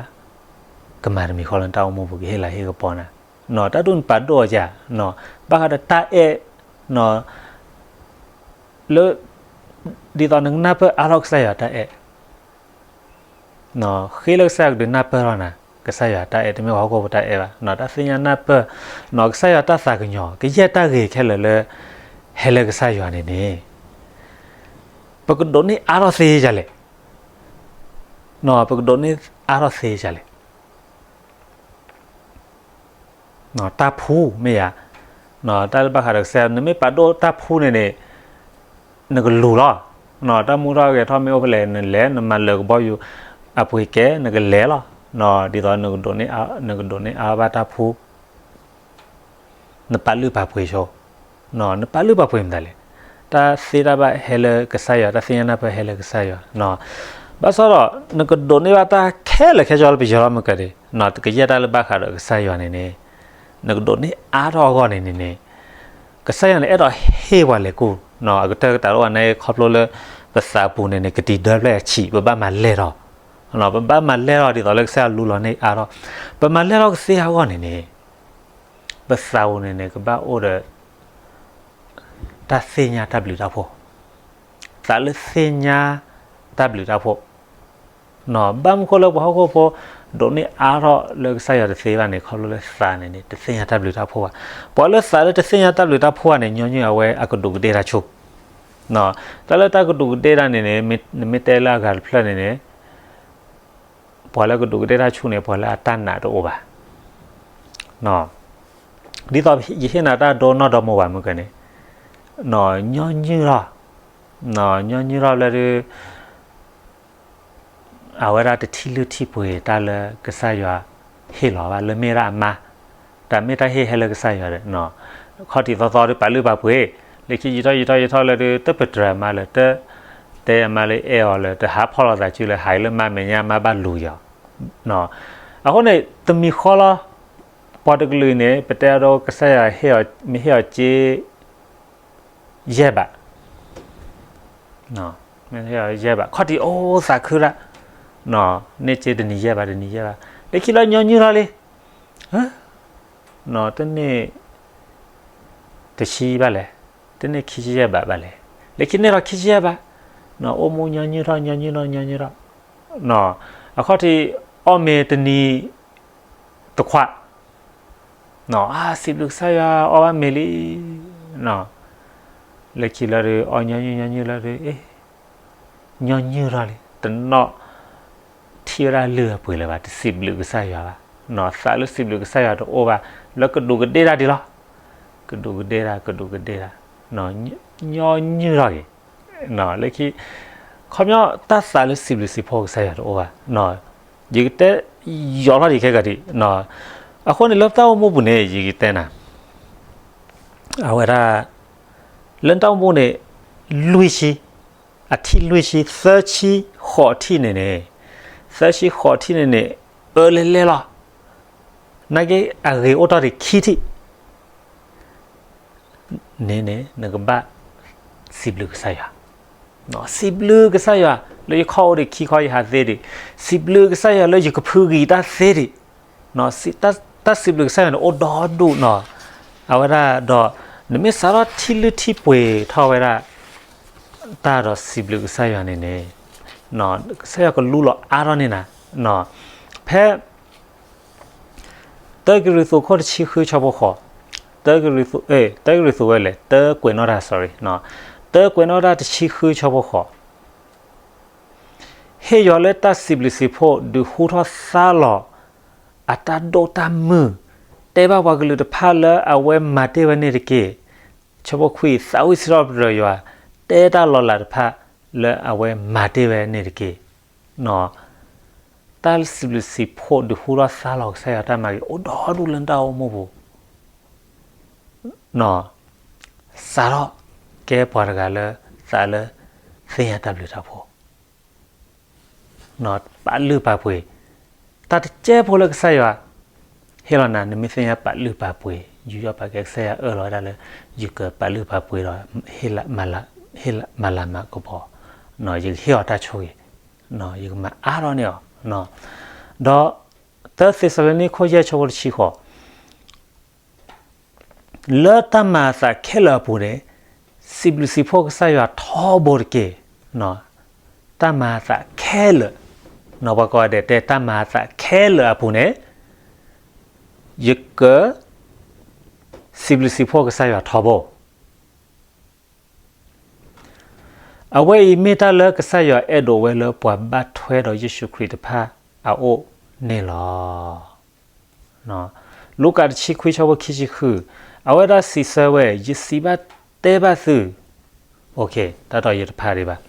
ကမၤတမံၤဃီလၢနတၢ်အိၣ်မူပူၤ ကဟ့ၣ်လၤဟ့ၣ်ကပီၤနၤ, တၢ်ဒိၣ်န့ၣ်ပာ်ဒိၣ်အီၤယဲၢ်, ဘၣ်ဃးဒီးတၢ်အဲၣ် လၢ ဒ်သိးနကနၢ်ပၢၢ်အါထီၣ်ကစၢ်ယွၤတၢ်အဲၣ် ဃ့လၢကစၢ်ယွၤကဒုးနၢ်ပၢၢ်ထီၣ်နၤ ကစၢ်ယွၤတၢ်အဲၣ် တမ့ၢ်ပှၤဟီၣ်ခိၣ်ဖိတၢ်အဲၣ်ဘၣ်, တၢ်သ့ၣ်ညါနၢ်ပၢၢ် ကစၢ်ယွၤတၢ်သးကညီၤ ကယဲၢ်တၢ်ဂ့ၤခဲလၢာ်လၢ ဟဲလၢကစၢ်ယွၤန့ၣ်န့ၣ် ပကဒိးန့ၢ်အါထီၣ်သ့ဒ်လဲၣ်, ပကဒိးန့ၢ်အါထီၣ်သ့ဒ်လဲၣ်. တၢ်ဖှူမ့ၢ်ဧါ, တၢ်လၢဘၣ်ဃးဒီးကစၢ်ယွၤ နမ့ၢ်ပာ်ဒိၣ်တၢ်ဖှူန့ၣ်န့ၣ် နကလူၤလီၤ. တၢ်မူထီၣ်ဂဲၤထီၣ်မ့ၢ်အိၣ်ဖဲလဲၣ် နလဲၤ နမၤလၢာ်ကဘီယူၤအပှ့ၤကဲ နကလဲၤလီၤ. ဒ်သိး နကဒိးန့ၢ်အါဘၣ်တၢ်ဖှူ နပာ်လုၢ်ပာ်ပှ့ၤဆိ, နပာ်လုၢ်ပာ်ပှ့ၤမတၤလဲၣ်. တၢ်သ့တၢ်ဘၣ်ဟဲလၢကစၢ်ယွၤ, တၢ်သ့ၣ်ညါနၢ်ပၢၢ်ဟဲလၢကစၢ်ယွၤ. ဘၣ်ဆၣ်ဒီး နကဒိးန့ၢ်ဘၣ်တၢ်ခဲလၢာ်ခဲဆ့လၢပယီၤလီၤမ့ၢ်ကဲဒံး, တကယဲၢ်တၢ်လၢဘၣ်ဃးဒီးကစၢ်ယွၤန့ၣ်န့ၣ် နကဒိးန့ၢ်အါထီၣ်အဂီၢ်န့ၣ်န့ၣ်န့ၣ် ကစၢ်ယွၤန့ၣ် အဲၣ်ဒိးဟ့ၣ်ပှၤလဲၤကူၣ်, အကတၢၢ်ကတၢၢ်တအိၣ်ဘၣ်န့ၣ် ခီဖျိလၢ ပသးပူၤန့ၣ်န့ၣ် ကတံၤဒၢဖျၢၣ်အဆံး ပဘၣ်မၤလဲၢ်ထီၣ်, ပဘၣ်မၤလဲၢ်ထီၣ်ဒ်သိးလၢကစၢ်ယွၤလူလီၤန့ၢ်အါထီၣ်, ပမၤလဲၢ်ထီၣ်ကသ့အဂီၢ်န့ၣ်န့ၣ် ပသးပူၤန့ၣ်န့ၣ် ကဘၣ်အိၣ်ဒီး တၢ်သ့ၣ်ညါတၢ်ဘျုးတၢ်ဖှိၣ်, သးလၢသ့ၣ်ညါတၢ်ဘျုးတၢ်ဖှိၣ် ဘၣ်မနုၤဃိလၢပှၤဟီၣ်ခိၣ်ဖိ ဒိးန့ၢ်အါထီၣ်လၢကစၢ်ယွၤတသ့ဘၣ်န့ၣ် ခီဖျိလၢသးန့ၣ်န့ၣ် တသ့ၣ်ညါတၢ်ဘျုးတၢ်ဖှိၣ်ဘၣ်. ပှၤလၢသးလၢတသ့ၣ်ညါတၢ်ဘျုးတၢ်ဖှိၣ်ဘၣ်န့ၣ် ညီနုၢ်အဝဲအကဒူးကဒ့ၣ်တၢ်ဆူၣ်, တၢ်လၢတၢ်ကဒူးကဒ့ၣ်တၢ်န့ၣ်န့ၣ် နမ့ၢ်တဲလၢအဂၤတဖျၢၣ်န့ၣ်န့ၣ် ပှၤလၢကဒူးကဒ့ၣ်တၢ်ဆူၣ်န့ၣ် ပှၤလၢအတၢ်နာ်တအိၣ်ဘၣ်. ဒ်သိးယဟ့ၣ်နၤတၢ်ဒိနီၢ်ဒီမါဝၤမ့ၢ်ကဲန့ၣ် ညီနုၢ်ထီၣ်, ညီနုၢ်ထီၣ်လၢဒုး အဝဲဒၣ်တထံၣ်လုၢ်ထံၣ်ပှ့ၤတၢ်လၢကစၢ်ယွၤဟ့ၣ်လီၤဘၣ် လၢမ့ၢ်ဒၣ်အမါ, တၢ်မ့ၢ်တၢ်ဟ့ၣ်ဟဲလၢကစၢ်ယွၤဒီး ခီၣ်ထံးသီသီဒုးပာ်လုၢ်ပာ်ပှ့ၤ, လၢခံယံာ်ထီၣ်ယံာ်ထီၣ်ယံာ်ထီၣ်လၢဒုး တပတြၢၤအမါလၢၤ တတဲအမါလၢအဲၣ်အီၤလၢၤ တဟးဖီၣ်လိာ်သးစုလၢၤ ဟးအံၤလၢမါမဲာ်ညါ မါဘၣ်လူၤယီၤ. အဃိန့ၣ် တမံၤဃီလီၤ ပှၤတကလုာ်န့ၣ် ပတဲအဒိကစၢ်ယွၤမ့ၢ်ဟ့ၣ်အီၤစ့ ယဲၢ်ဘး, ယဲၢ်ဘး ခီၣ်ထံးအိၣ်သးခုဒၣ်, န့ၢ်စ့တနံၤယဲၢ်ဘး တနံၤယဲၢ်ဘး, လၢခံလၢညီနုၢ်ထီၣ်လံ တန့ၢ် တဆံဘၣ်လဲၣ်, တန့ၢ်ခံဆံယဲၢ်ဘးဘၣ်လဲၣ်, လၢခံန့ၢ်ထီၣ်ခံဆံယဲၢ်ဘး, အိၣ်မူညီနုၢ်ထီၣ် ညီနုၢ်ထီၣ် ညီနုၢ်ထီၣ်, အခီၣ်ထံးအီၣ်မ့ၤတနံၤတခွး, အါ စံးဘျုးကစၢ်ယွၤ အီၣ်ဘၣ်မ့ၤလံ, လၢခံလၢဒုး အီၣ်ညီနုၢ်ညီနုၢ်လၢဒုး အ့ ညီနုၢ်ထီၣ်လံ တနီၣ်ထံၣ်ဝဲဒၣ်လုၢ်အပှ့ၤလၢၤဘၣ် တစံးဘျုးကစၢ်ယွၤဘၣ်, သးလၢစံးဘျုးကစၢ်ယွၤတအိၣ်ဘၣ် လၢကဒူးကဒ့ၣ်တၢ်ဒံးလီၤ, ကဒူးကဒ့ၣ်တၢ် ကဒူးကဒ့ၣ်တၢ်, ညီနုၢ်ထီၣ်က့ၤ, လၢခံ ခီပညီတၢ်သးလၢစံးဘျုးစံးဖှိၣ်ကစၢ်ယွၤတအိၣ်ဘၣ်, ယကတဲယီၤထီၣ်ဒံးခဲကဒံး, အဃိန့ၣ်လၢပတၢ်အိၣ်မူပူၤန့ၣ် ယကတဲနၤ အဝဲဒၣ် လၢတၢ်အိၣ်မူန့ၣ် လွံၢ်ဆံ, အထံၣ်လွံၢ်ဆံ သၢဆံဃိးထံၣ်န့ၣ်န့ၣ်, သၢဆံဃိးထံၣ်န့ၣ်န့ၣ် အၢလဲၣ်လဲၣ်လီၤ, နာ်က့အဂ့ၤအိၣ်ထီၣ်ဒံးခံထံၣ် န့ၣ်န့ၣ် နကဘၣ်စံးဘျုးကစၢ်ယွၤ, စံးဘျုးကစၢ်ယွၤ လၢယခီၣ်အိၣ်ဒံးခံခီ ယဟးသ့ဒံး, စံးဘျုးကစၢ်ယွၤလၢယကဖုဂံၢ်တၢ်သ့ဒံး, တၢ်စံးဘျုးကစၢ်ယွၤန့ၣ် အိၣ်ဒီဒူၣ်နီၤ, အဝဲဒၣ်ဒီး နမ့ၢ်စးထီၣ်ထံၣ်လုၢ်ထံၣ်ပှ့ၤထီၣ်ဝဲဒၣ် တၢ်ဒီးစံးဘျုးကစၢ်ယွၤန့ၣ်န့ၣ်, ကစၢ်ယွၤကလူလီၤအါထီၣ်န့ၢ်နၤ, ဖဲ တၢကရံၣ်သူးခိၣ်တဆံဃုဆၢဖိဃိး, တၢကရံၣ်သူး, တၢကရံၣ်သူးဝဲလဲၣ်, တၢကွဲးနီၣ်တၢ် sorry, တၢကွဲးနီၣ်တၢ်တဆံဃုဆၢဖိဃိး, ဟ့ၣ်ယွၤလၢတၢ်စံးဘျုးစံးဖှိၣ်ဒုးဟူထီၣ်သါလီၤ အတၢ်ဒိၣ်တၢ်မုၢ်, တဲဘၣ်ပှၤကလုာ်တဖၣ်လၢအဝဲမၤတ့ၢ်ဝဲန့ၣ်တက့ၢ်. ဆၢဖိခွံ, သးဝံၣ်စံးထီၣ်ပတြၢၤယွၤ, တဲတၢ်လီၤလးတဖၣ်လၢအဝဲမၤတ့ၢ်ဝဲန့ၣ်တက့ၢ်. တၢ်စံးဘျုးစံးဖှိၣ်ဒုးဟူထီၣ်သါလီၤကစၢ်ယွၤတၢ်မၤဂ့ၤ အိၣ်ဒီဒူၣ်လၢနတၢ်အိၣ်မူပူၤ စးထီၣ်ကဲပှၤတဂၤလၢသးလၢသ့ၣ်ညါတၢ်ဘျုးတၢ်ဖှိၣ်, ပာ်လုၢ်ပာ်ပှ့ၤ, တၢ်တကဲဖိလၢကစၢ်ယွၤဟ့ၣ်လီၤနၤ နမ့ၢ်သ့ၣ်ညါပာ်လုၢ်ပာ်ပှ့ၤ ယူးယီၣ်ပာ်ကဲ ကစၢ်ယွၤအၢၣ်လီၤဝဲဒၣ်လၢ ယကပာ်လုၢ်ပာ်ပှ့ၤဒီး ဟ့ၣ်မၤလၤမၤကပီၤ, ယကဟ့ၣ်အီၤတၢ်ဆိၣ်ဂ့ၤ, ယကမၤအါထီၣ်န့ၢ်အီၤ, ဒီး တၢသ့းစၤလနံခိၣ်ယဲၢ်ဆၢဖိတဆံဃိး လၢတၢ်မၤအသးခဲလၢာ်အပူၤန့ၣ် စံးဘျုးစံးဖှိၣ်ကစၢ်ယွၤထီဘိတက့ၢ်. တၢ်မၤအသးခဲလၢာ်, ပှၤကိးဂၤဒဲးတဲ တၢ်မၤအသးခဲလၢာ်အပူၤန့ၣ် ယကစံးဘျုးစံးဖှိၣ်ကစၢ်ယွၤထီဘိ. အဝဲအံၤမ့ၢ်တၢ်လၢကစၢ်ယွၤအဲၣ်ဒိးဝဲလၢပှၤဘၣ်ထွဲဒီးယ့ၣ်ၡူးခရံာ်တဖၣ်အအိၣ်န့ၣ်လီၤ. လူၤကၣ်တဆံခွံ ဆၢဖိခံဆံဃု, အဝဲဒၣ်စံးဆၢဝဲ, ယစံးဘၣ်တဲဘၣ်သု, တၢ်တီယတဖးဒံးဘၣ်,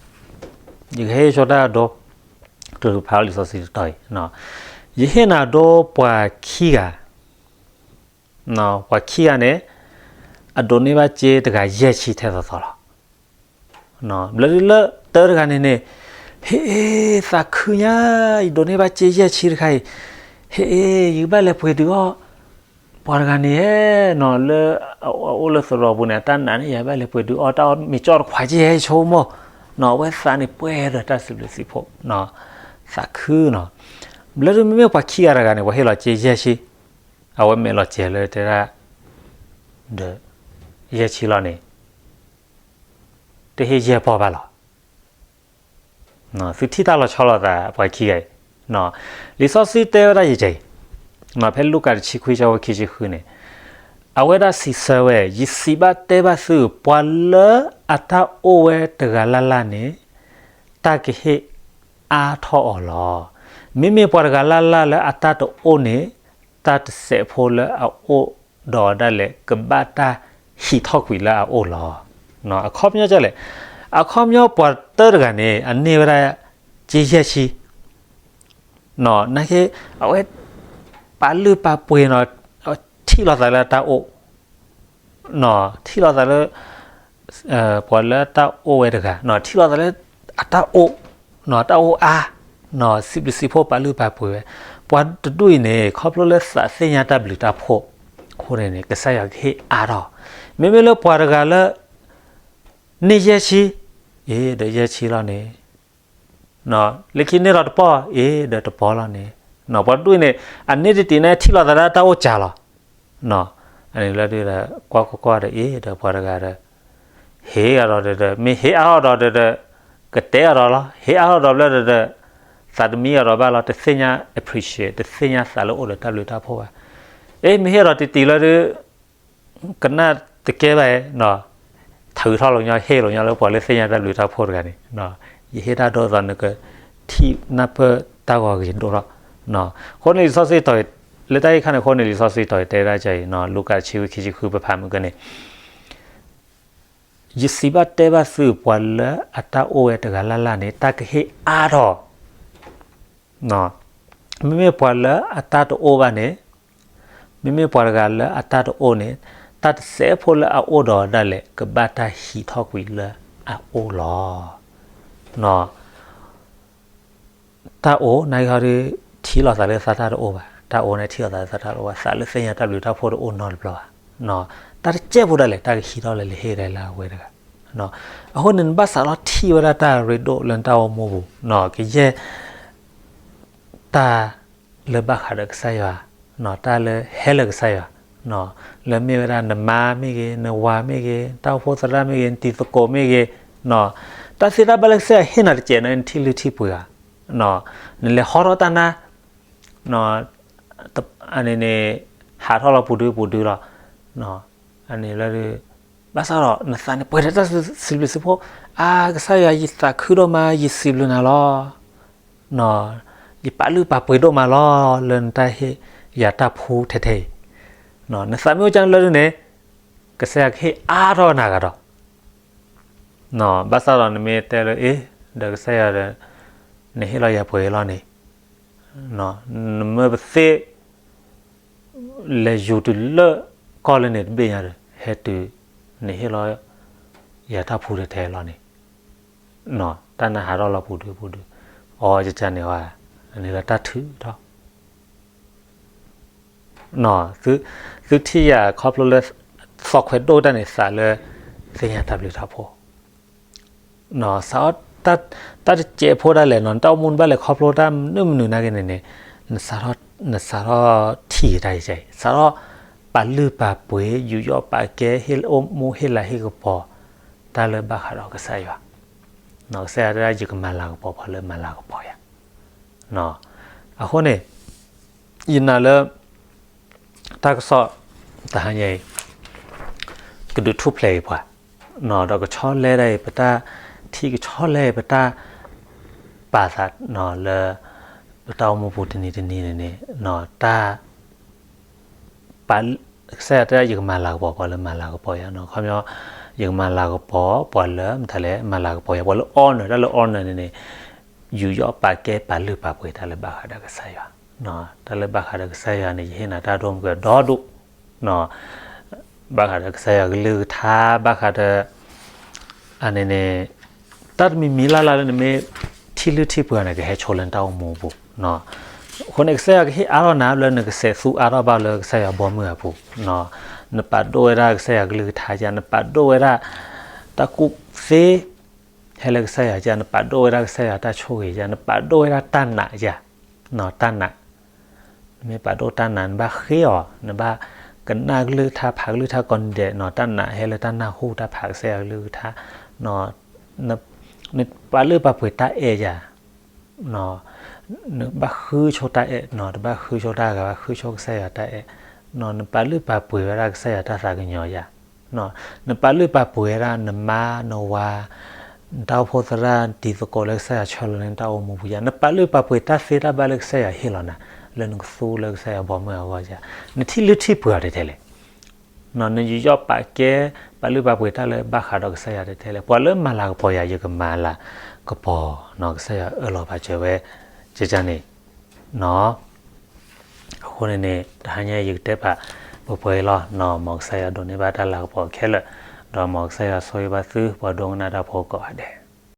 ယကဟဲဆိတၢ်ဒီ ကလုာ်ဖးအီၤလံာ်စီဆှံတတီၤအံၤ, ယဟ့ၣ်နၤဒိပှၤခံဂၤ, ပှၤခံဂၤန့ၣ် အဒိးန့ၢ်ဘၣ်စ့တဂၤယဲၢ်ဆံထဲသိးသိးလီၤ. ဘျီဒုလၢတၢတဂၤန့ၣ်န့ၣ်, ဟ့ၣ် သးခုညါ, ယဒိးန့ၢ်ဘၣ်စ့ယဲၢ်ဆံတခါအံၤ, ဟ့ၣ် ယကဘၣ်လဲၤပှ့ၤဒုးအီၣ် ပှၤတဂၤန့ၣ်ဧါ, လၢအအိၣ်လၢသရိာ်ပူၤန့ၣ် အတၢ်နာ်န့ၣ် ယဘၣ်လဲၤပှ့ၤဒုးအီၣ်တၢ်အီၣ်မ့ၤကၠီတခွးက့ဟဲဆိကမိၣ်, အဝဲသးန့ၣ်ပှဲၤဒီးတၢ်စံးဘျုးစံးဖှိၣ်, သးခုနီၤ. ဘျီဒုမ့မ့ၢ်ပှၤခံဂၤတဂၤန့ၣ် ပှၤဟ့ၣ်လီၤစ့ယဲၢ်ဆံ, အဝဲမဲာ်လီၤစဲၤလၢတဲဒၣ် ဒီး ယဲၢ်ဆံလီၤန့ၣ် တဟ့ၣ်ယဲၢ်ပီၢ်ဘၣ်လီၤ. သုထံၣ်တၢ်လီၤဆီလိာ်သးပှၤခံဂၤအံၤ, လံာ်စီဆှံတဲဝဲဒၣ်ယဲၢ်အံၤ, ဖဲလူၤကၣ်တဆံခွံ ဆၢဖိခံဆံဃုန့ၣ်, အဝဲဒၣ်စံးဆၢဝဲ, ယစံးဘၣ်တဲဘၣ်သု, ပှၤလၢအတၢ်အိၣ်ဝဲတဂၤလၢ်လၢ်န့ၣ် တၢ်ကဟ့ၣ်အါထီၣ်အီၤလီၤ. မ့မ့ၢ်ပှၤတဂၤလၢ်လၢ်လၢအတၢ်တအိၣ်န့ၣ်, တၢ်တစဲးဖိလၢအအိၣ်ဒီးဒၣ်လဲာ် ကဘၣ်တၢ်ဟံးထီၣ်ကွံာ်လၢအအိၣ်လီၤ. အခီပညီဒ်လဲၣ်, အခီပညီပှၤတၢတဂၤန့ၣ် အန့ၢ်ဝဲဒၣ်စ့ယဲၢ်ဆံ, နာ်က့ အဝဲ ပာ်လုၢ်ပာ်ပှ့ၤနီၤ, ထံၣ်လိာ်သးလၢတၢ်အိၣ် ထံၣ်လိာ်သးလၢ ပှၤလၢတၢ်အိၣ်ဝဲတဂၤ ထံၣ်လိာ်သးလၢအတၢ်အိၣ်, တၢ်အိၣ်အါ, စံးဘျုးစံးဖှိၣ်ပာ်လုၢ်ပာ်ပှ့ၤဝဲ, ပှၤတဒူၣ်အံၤန့ၣ် ခီဖျိလၢသးသ့ၣ်ညါတၢ်ဘျုးတၢ်ဖှိၣ်အဃိန့ၣ်န့ၣ် ကစၢ်ယွၤကဟ့ၣ်အါထီၣ်, မ့မ့ၢ်လၢပှၤတဂၤလၢ န့ၢ်ယဲၢ်ဆံ, အ့ ဒီးယဲၢ်ဆံလီၤန့ၣ် လၢခံန့ၢ်ဒီးတပီၢ်, အ့ ဒီးတပီၢ်လီၤန့ၣ်, ပှၤတဒူၣ်အံၤန့ၣ် အန့ၢ်တတံၤန့ၣ် ထံၣ်လိာ်သးလၢတၢ်အိၣ်စှၤလီၤ, အန့ၣ်လၢဒုဒီး ကွၢ်ကွၢ်ကွၢ်ဒီး အ့ ဒီးပှၤတဂၤဒီး ဟ့ၣ်အါထီၣ်ဒီးဒီး မ့ၢ်ဟ့ၣ်အါထီၣ်ဒီးဒီးဒီး ကတဲအါထီၣ်လီၤ, ဟ့ၣ်အါထီၣ်ဒီးဘျီဒီးဒီး သးတမံအါထီၣ်ဘၣ်လီၤ, တသ့ၣ်ညါ appreciate တသ့ၣ်ညါသးလၢအိၣ်ဒီးတၢ်ဘျုးတၢ်ဖှိၣ်ဘၣ်, အ့ မ့ၢ်ဟ့ၣ်ဒီးတတံၤလီၤဒီး ကနၣ်တကဲဘၣ်, ထုးထီၣ်လီၤညီ ဟ့ၣ်လီၤညီလၢပှၤလၢသ့ၣ်ညါတၢ်ဘျုးတၢ်ဖှိၣ်တဂၤန့ၣ်, ယဟ့ၣ်တၢ်ဒိးသိးနကထံၣ်နၢ်ပၢၢ်တၢ်ဂီၤဂ့ၤဒိၣ်ထီၣ်, အဃိန့ၣ်လံာ်စီဆှံတီၤအံၤ လၢတၢ်အံၤခါန့ၣ်အဃိန့ၣ် လံာ်စီဆှံတီၤအံၤတဲဒၣ်ကအံၤ လူၤကၣ်တဆံခွံခံဆံဃု ပဖးမုၢ်ကန့ၣ် ယစံးဘၣ်တဲဘၣ်သု ပှၤလၢအတၢ်အိၣ်ဝဲတဂၤလၢ်လၢ်န့ၣ် တၢ်ကဟ့ၣ်အါထီၣ်, မ့မ့ၢ်ပှၤလၢအတၢ်တအိၣ်ဘၣ်န့ၣ်, မ့မ့ၢ်ပှၤတဂၤလၢအတၢ်တအိၣ်န့ၣ်, တၢ်တစဲးဖိလၢအအိၣ်ဒီးဒၣ်လဲာ် ကဘၣ်တၢ်ဟံးထီၣ်ကွံာ်လၢအအိၣ်လီၤ. တၢ်အိၣ်န့ၣ်ဟီဒီး ထံၣ်လိာ်သးလၢသးတၢ်တအိၣ်ဘၣ်, တၢ်အိၣ်န့ၣ်ထံၣ်လိာ်သးလၢသးတၢ်တအိၣ်ဘၣ်, သးလၢသ့ၣ်ညါတၢ်ဘျုးတၢ်ဖှိၣ်တအိၣ်နီတဘျီဘၣ်, တၢ်တစဲးဖိဒၣ်လဲာ် တၢ်ကဟံးထီၣ်လၢလၢဟ့ၣ်ဒၣ်လၢအဝဲတဂၤ, အဃိန့ၣ် နဘၣ်စးထီၣ်ထံၣ်ဝဲဒၣ်တၢ်ရ့ဒိၣ်လၢနတၢ်အိၣ်မူပူၤ, ကယဲၢ် တၢ်လၢဘၣ်ဃးဒီးကစၢ်ယွၤ, တၢ်လၢဟဲလၢကစၢ်ယွၤ, လၢမ့ၢ်ဝဲဒၣ်နမါမ့ၢ်ဂ့ၤ, နဝၤမ့ၢ်ဂ့ၤ, တၢ်အိၣ်ဖှိၣ်သရၣ်မ့ၢ်ဂ့ၤ, နတံၤသကိးမ့ၢ်ဂ့ၤ, တၢ်သ့တၢ်ဘၣ်လၢကစၢ်ယွၤဟ့ၣ်နၤတစဲးန့ၣ် နထံၣ်လုၢ်ထံၣ်ပှ့ၤဧါ, နလဲၤဟီထီၣ်တၢ်နါ န့ၣ် ဟးထီၣ်လီၤပူၤဒုပူၤဒုလီၤ, န့ၣ်လၢ ဘၣ်ဆၣ်ဒီး နသးန့ၣ်ပှဲၤဒီးတၢ်စံးဘျုးစံးဖှိၣ်, အါ ကစၢ်ယွၤ ယသးခုဒိၣ်မး ယစံးဘျုးနၤလီၤ, ယပာ်လုၢ်ပာ်ပှ့ၤဒိၣ်မးလီၤ လၢနတၢ်ဟ့ၣ်ယၤတၢ်ဖှူထဲထဲအံၤ, နသးမ့ၢ်အိၣ်ကန့ၣ်လၢဒ်န့ၣ် ကစၢ်ယွၤကဟ့ၣ်အါထီၣ်နၤဂၤဒီး ဘၣ်ဆၣ်ဒီးနမ့ၢ်တဲလၢ အ့ ဒီးကစၢ်ယွၤဒီး နဟ့ၣ်လီၤယၤပှဲၤလီၤန့ၣ်, နမၢပသ့ၣ် လဲၤယူၤတုၤလၢကီၢ်လၢန့ၣ်တဘ့ၣ်ညါဒီး ဟဲတုၤ နဟ့ၣ်လီၤယၤတၢ်ဖှူထဲထဲလီၤန့ၣ်, တၢ်နါဟးထီၣ်လီၤပူၤဒုပူၤဒု, အီ ကကန့ၣ်ဝဲ န့ၣ်လၢတၢ်ထုးထီၣ် သုထံၣ်ယၤခီဖျိလၢ သီခွဲးဒိၣ်တၢ်န့ၣ် သးလၢ သ့ၣ်ညါတၢ်ဘျုးတၢ်ဖှိၣ်, စးထီၣ် တၢ်တစဲးဖိဒၣ်လဲာ်နီၤ နတၢ်အိၣ်မူနဘၣ်လဲၤခီဖျိတၢ်မနုၤမနုၤနာ်က့န့ၣ်န့ၣ်, နစးထီၣ်ထံၣ်တၢ်အံၤ စးထီၣ်ပာ်လုၢ်ပာ်ပှ့ၤ ယူးယီၣ်ပာ်ကဲ ဟ့ၣ်အိၣ်မူဟ့ၣ်လၤဟ့ၣ်ကပီၤ တၢ်လၢဘၣ်ဃးဒီးကစၢ်ယွၤ, ကစၢ်ယွၤတဲဒၣ် ယကမၤလၤကပီၤပှၤလၢမၤလၤကပီၤယၤ, အဃိန့ၣ် ယနာ်လၢ တၢ်ကစီၣ် တဟါညါအံၤ ကဒုးထူၣ်ဖျဲးအံၤပှၤ, ဒီးကဆီလဲဒၣ်အံၤ ပတၢ် ထံကဆီလဲၣ် ပတၢ်ပာ်သးလၢ ပတၢ်အိၣ်မူပူၤတနံၤတနံၤန့ၣ်န့ၣ် တၢ် ကစၢ်ယွၤတဲဒၣ် ယကမၤလၤကပီၤပှၤလၢမၤလၤကပီၤယၤနီၤ. ခီပညီ ယကမၤလၤကပီၤပှၤလၢမတၤလဲၣ် မၤလၤကပီၤယၤ ပှၤလၢ honor တၢ်လၢ honor န့ၣ်န့ၣ် ယူးယီၣ်ပာ်ကဲ ပာ်လုၢ်ပာ်ပှ့ၤတၢ်လၢဘၣ်ဃးဒီးကစၢ်ယွၤ, တၢ်လၢဘၣ်ဃးဒီးကစၢ်ယွၤန့ၣ် ယဟ့ၣ်နၤတၢ်ဒိၣ်မုၢ်ကဒီဒိၣ် ဘၣ်ဃးဒီးကစၢ်ယွၤကလုၢ်ကထါ ဘၣ်ဃးဒီး အန့ၣ်န့ၣ် တၢ်တမံၤမံၤလၢ်လၢ်လၢနမ့ၢ်ထံၣ်လုၢ်ထံၣ်ပှ့ၤန့ၣ် ကဟဲဆိလၢနတၢ်အိၣ်မူပူၤ. အဃိန့ၣ် ကစၢ်ယွၤကဟ့ၣ်အါထီၣ်နၤလၢနကစဲးသူအါထီၣ်ဘၣ်လၢကစၢ်ယွၤဘီမုၢ်အပူၤ. နပာ်ဒိၣ်ဝဲဒၣ်ကစၢ်ယွၤကလုၢ်ကထါယၤ, နပာ်ဒိၣ်ဝဲဒၣ် တၢ်ကူၣ်သ့ ဟဲလၢကစၢ်ယွၤယၤ, နပာ်ဒိၣ်ဝဲဒၣ်ကစၢ်ယွၤတၢ်ဆိၣ်ဂ့ၤယၤ, နပာ်ဒိၣ်ဝဲဒၣ်တၢ်နာ်ယၤ, တၢ်နာ်, နမ့ၢ်ပာ်ဒိၣ်တၢ်နာ် နဘၣ်ဃ့အီၤ, နဘၣ်ကနၣ်ကလုၢ်ကထါ ဖးကလုၢ်ကထါကိးနံၤဒဲး, တၢ်နာ်ဟဲလၢတၢ်နၢ်ဟူ တၢ်ဖးကစၢ်ယွၤကလုၢ်ကထါ, နပာ်လုၢ်ပာ်ပှ့ၤတၢ်အဲၣ်ယၤ နဘၣ်ဃုဆိတၢ်အဲၣ်, တဘၣ်ဃုဆိတၢ်ဂၤဘၣ်, ဃုဆိကစၢ်ယွၤတၢ်အဲၣ်, နပာ်လုၢ်ပာ်ပှ့ၤဝဲဒၣ်ကစၢ်ယွၤတၢ်သးကညီၤယၤ, နပာ်လုၢ်ပာ်ပှ့ၤဝဲဒၣ်နမါနဝၤ, နတၢ်အိၣ်ဖှိၣ်သရၣ်တံၤသကိးလၢကစၢ်ယွၤဆှၢလီၤလၢနတၢ်အိၣ်မူပူၤယၤ, နပာ်လုၢ်ပာ်ပှ့ၤတၢ်သ့တၢ်ဘၣ်လၢကစၢ်ယွၤဟ့ၣ်လီၤနၤ, လၢနကသူလၢကစၢ်ယွၤဘီမုၢ်အဂီၢ်ယၤ, နထံၣ်လုၢ်ထံၣ်ပှ့ၤအီၤတထဲလဲၣ် နယူးယီၣ်ပာ်ကဲ ပာ်လုၢ်ပာ်ပှ့ၤတၢ်လၢဘၣ်ဃးဒီးကစၢ်ယွၤတထဲလဲၣ်. ပှၤလၢမၤလၤကပီၤယၤ ယကမၤလၤကပီၤ, ကစၢ်ယွၤအၢၣ်လီၤပာ်စၢၤဝဲ ကန့ၣ်, အဃိန့ၣ်န့ၣ် တဟါညါယကတဲပာ်ပှဲၤပှဲၤအံၤလီၤ. မ်ကစၢ်ယွၤဒိးန့ၢ်ဘၣ်တၢ်လၤကပီၤခဲလၢာ်, ဒီးမ်ကစၢ်ယွၤဆိၣ်ဂ့ၤဘၣ်သုပှၤဒိကနၣ်တၢ်ဖိကိးဂၤဒဲး.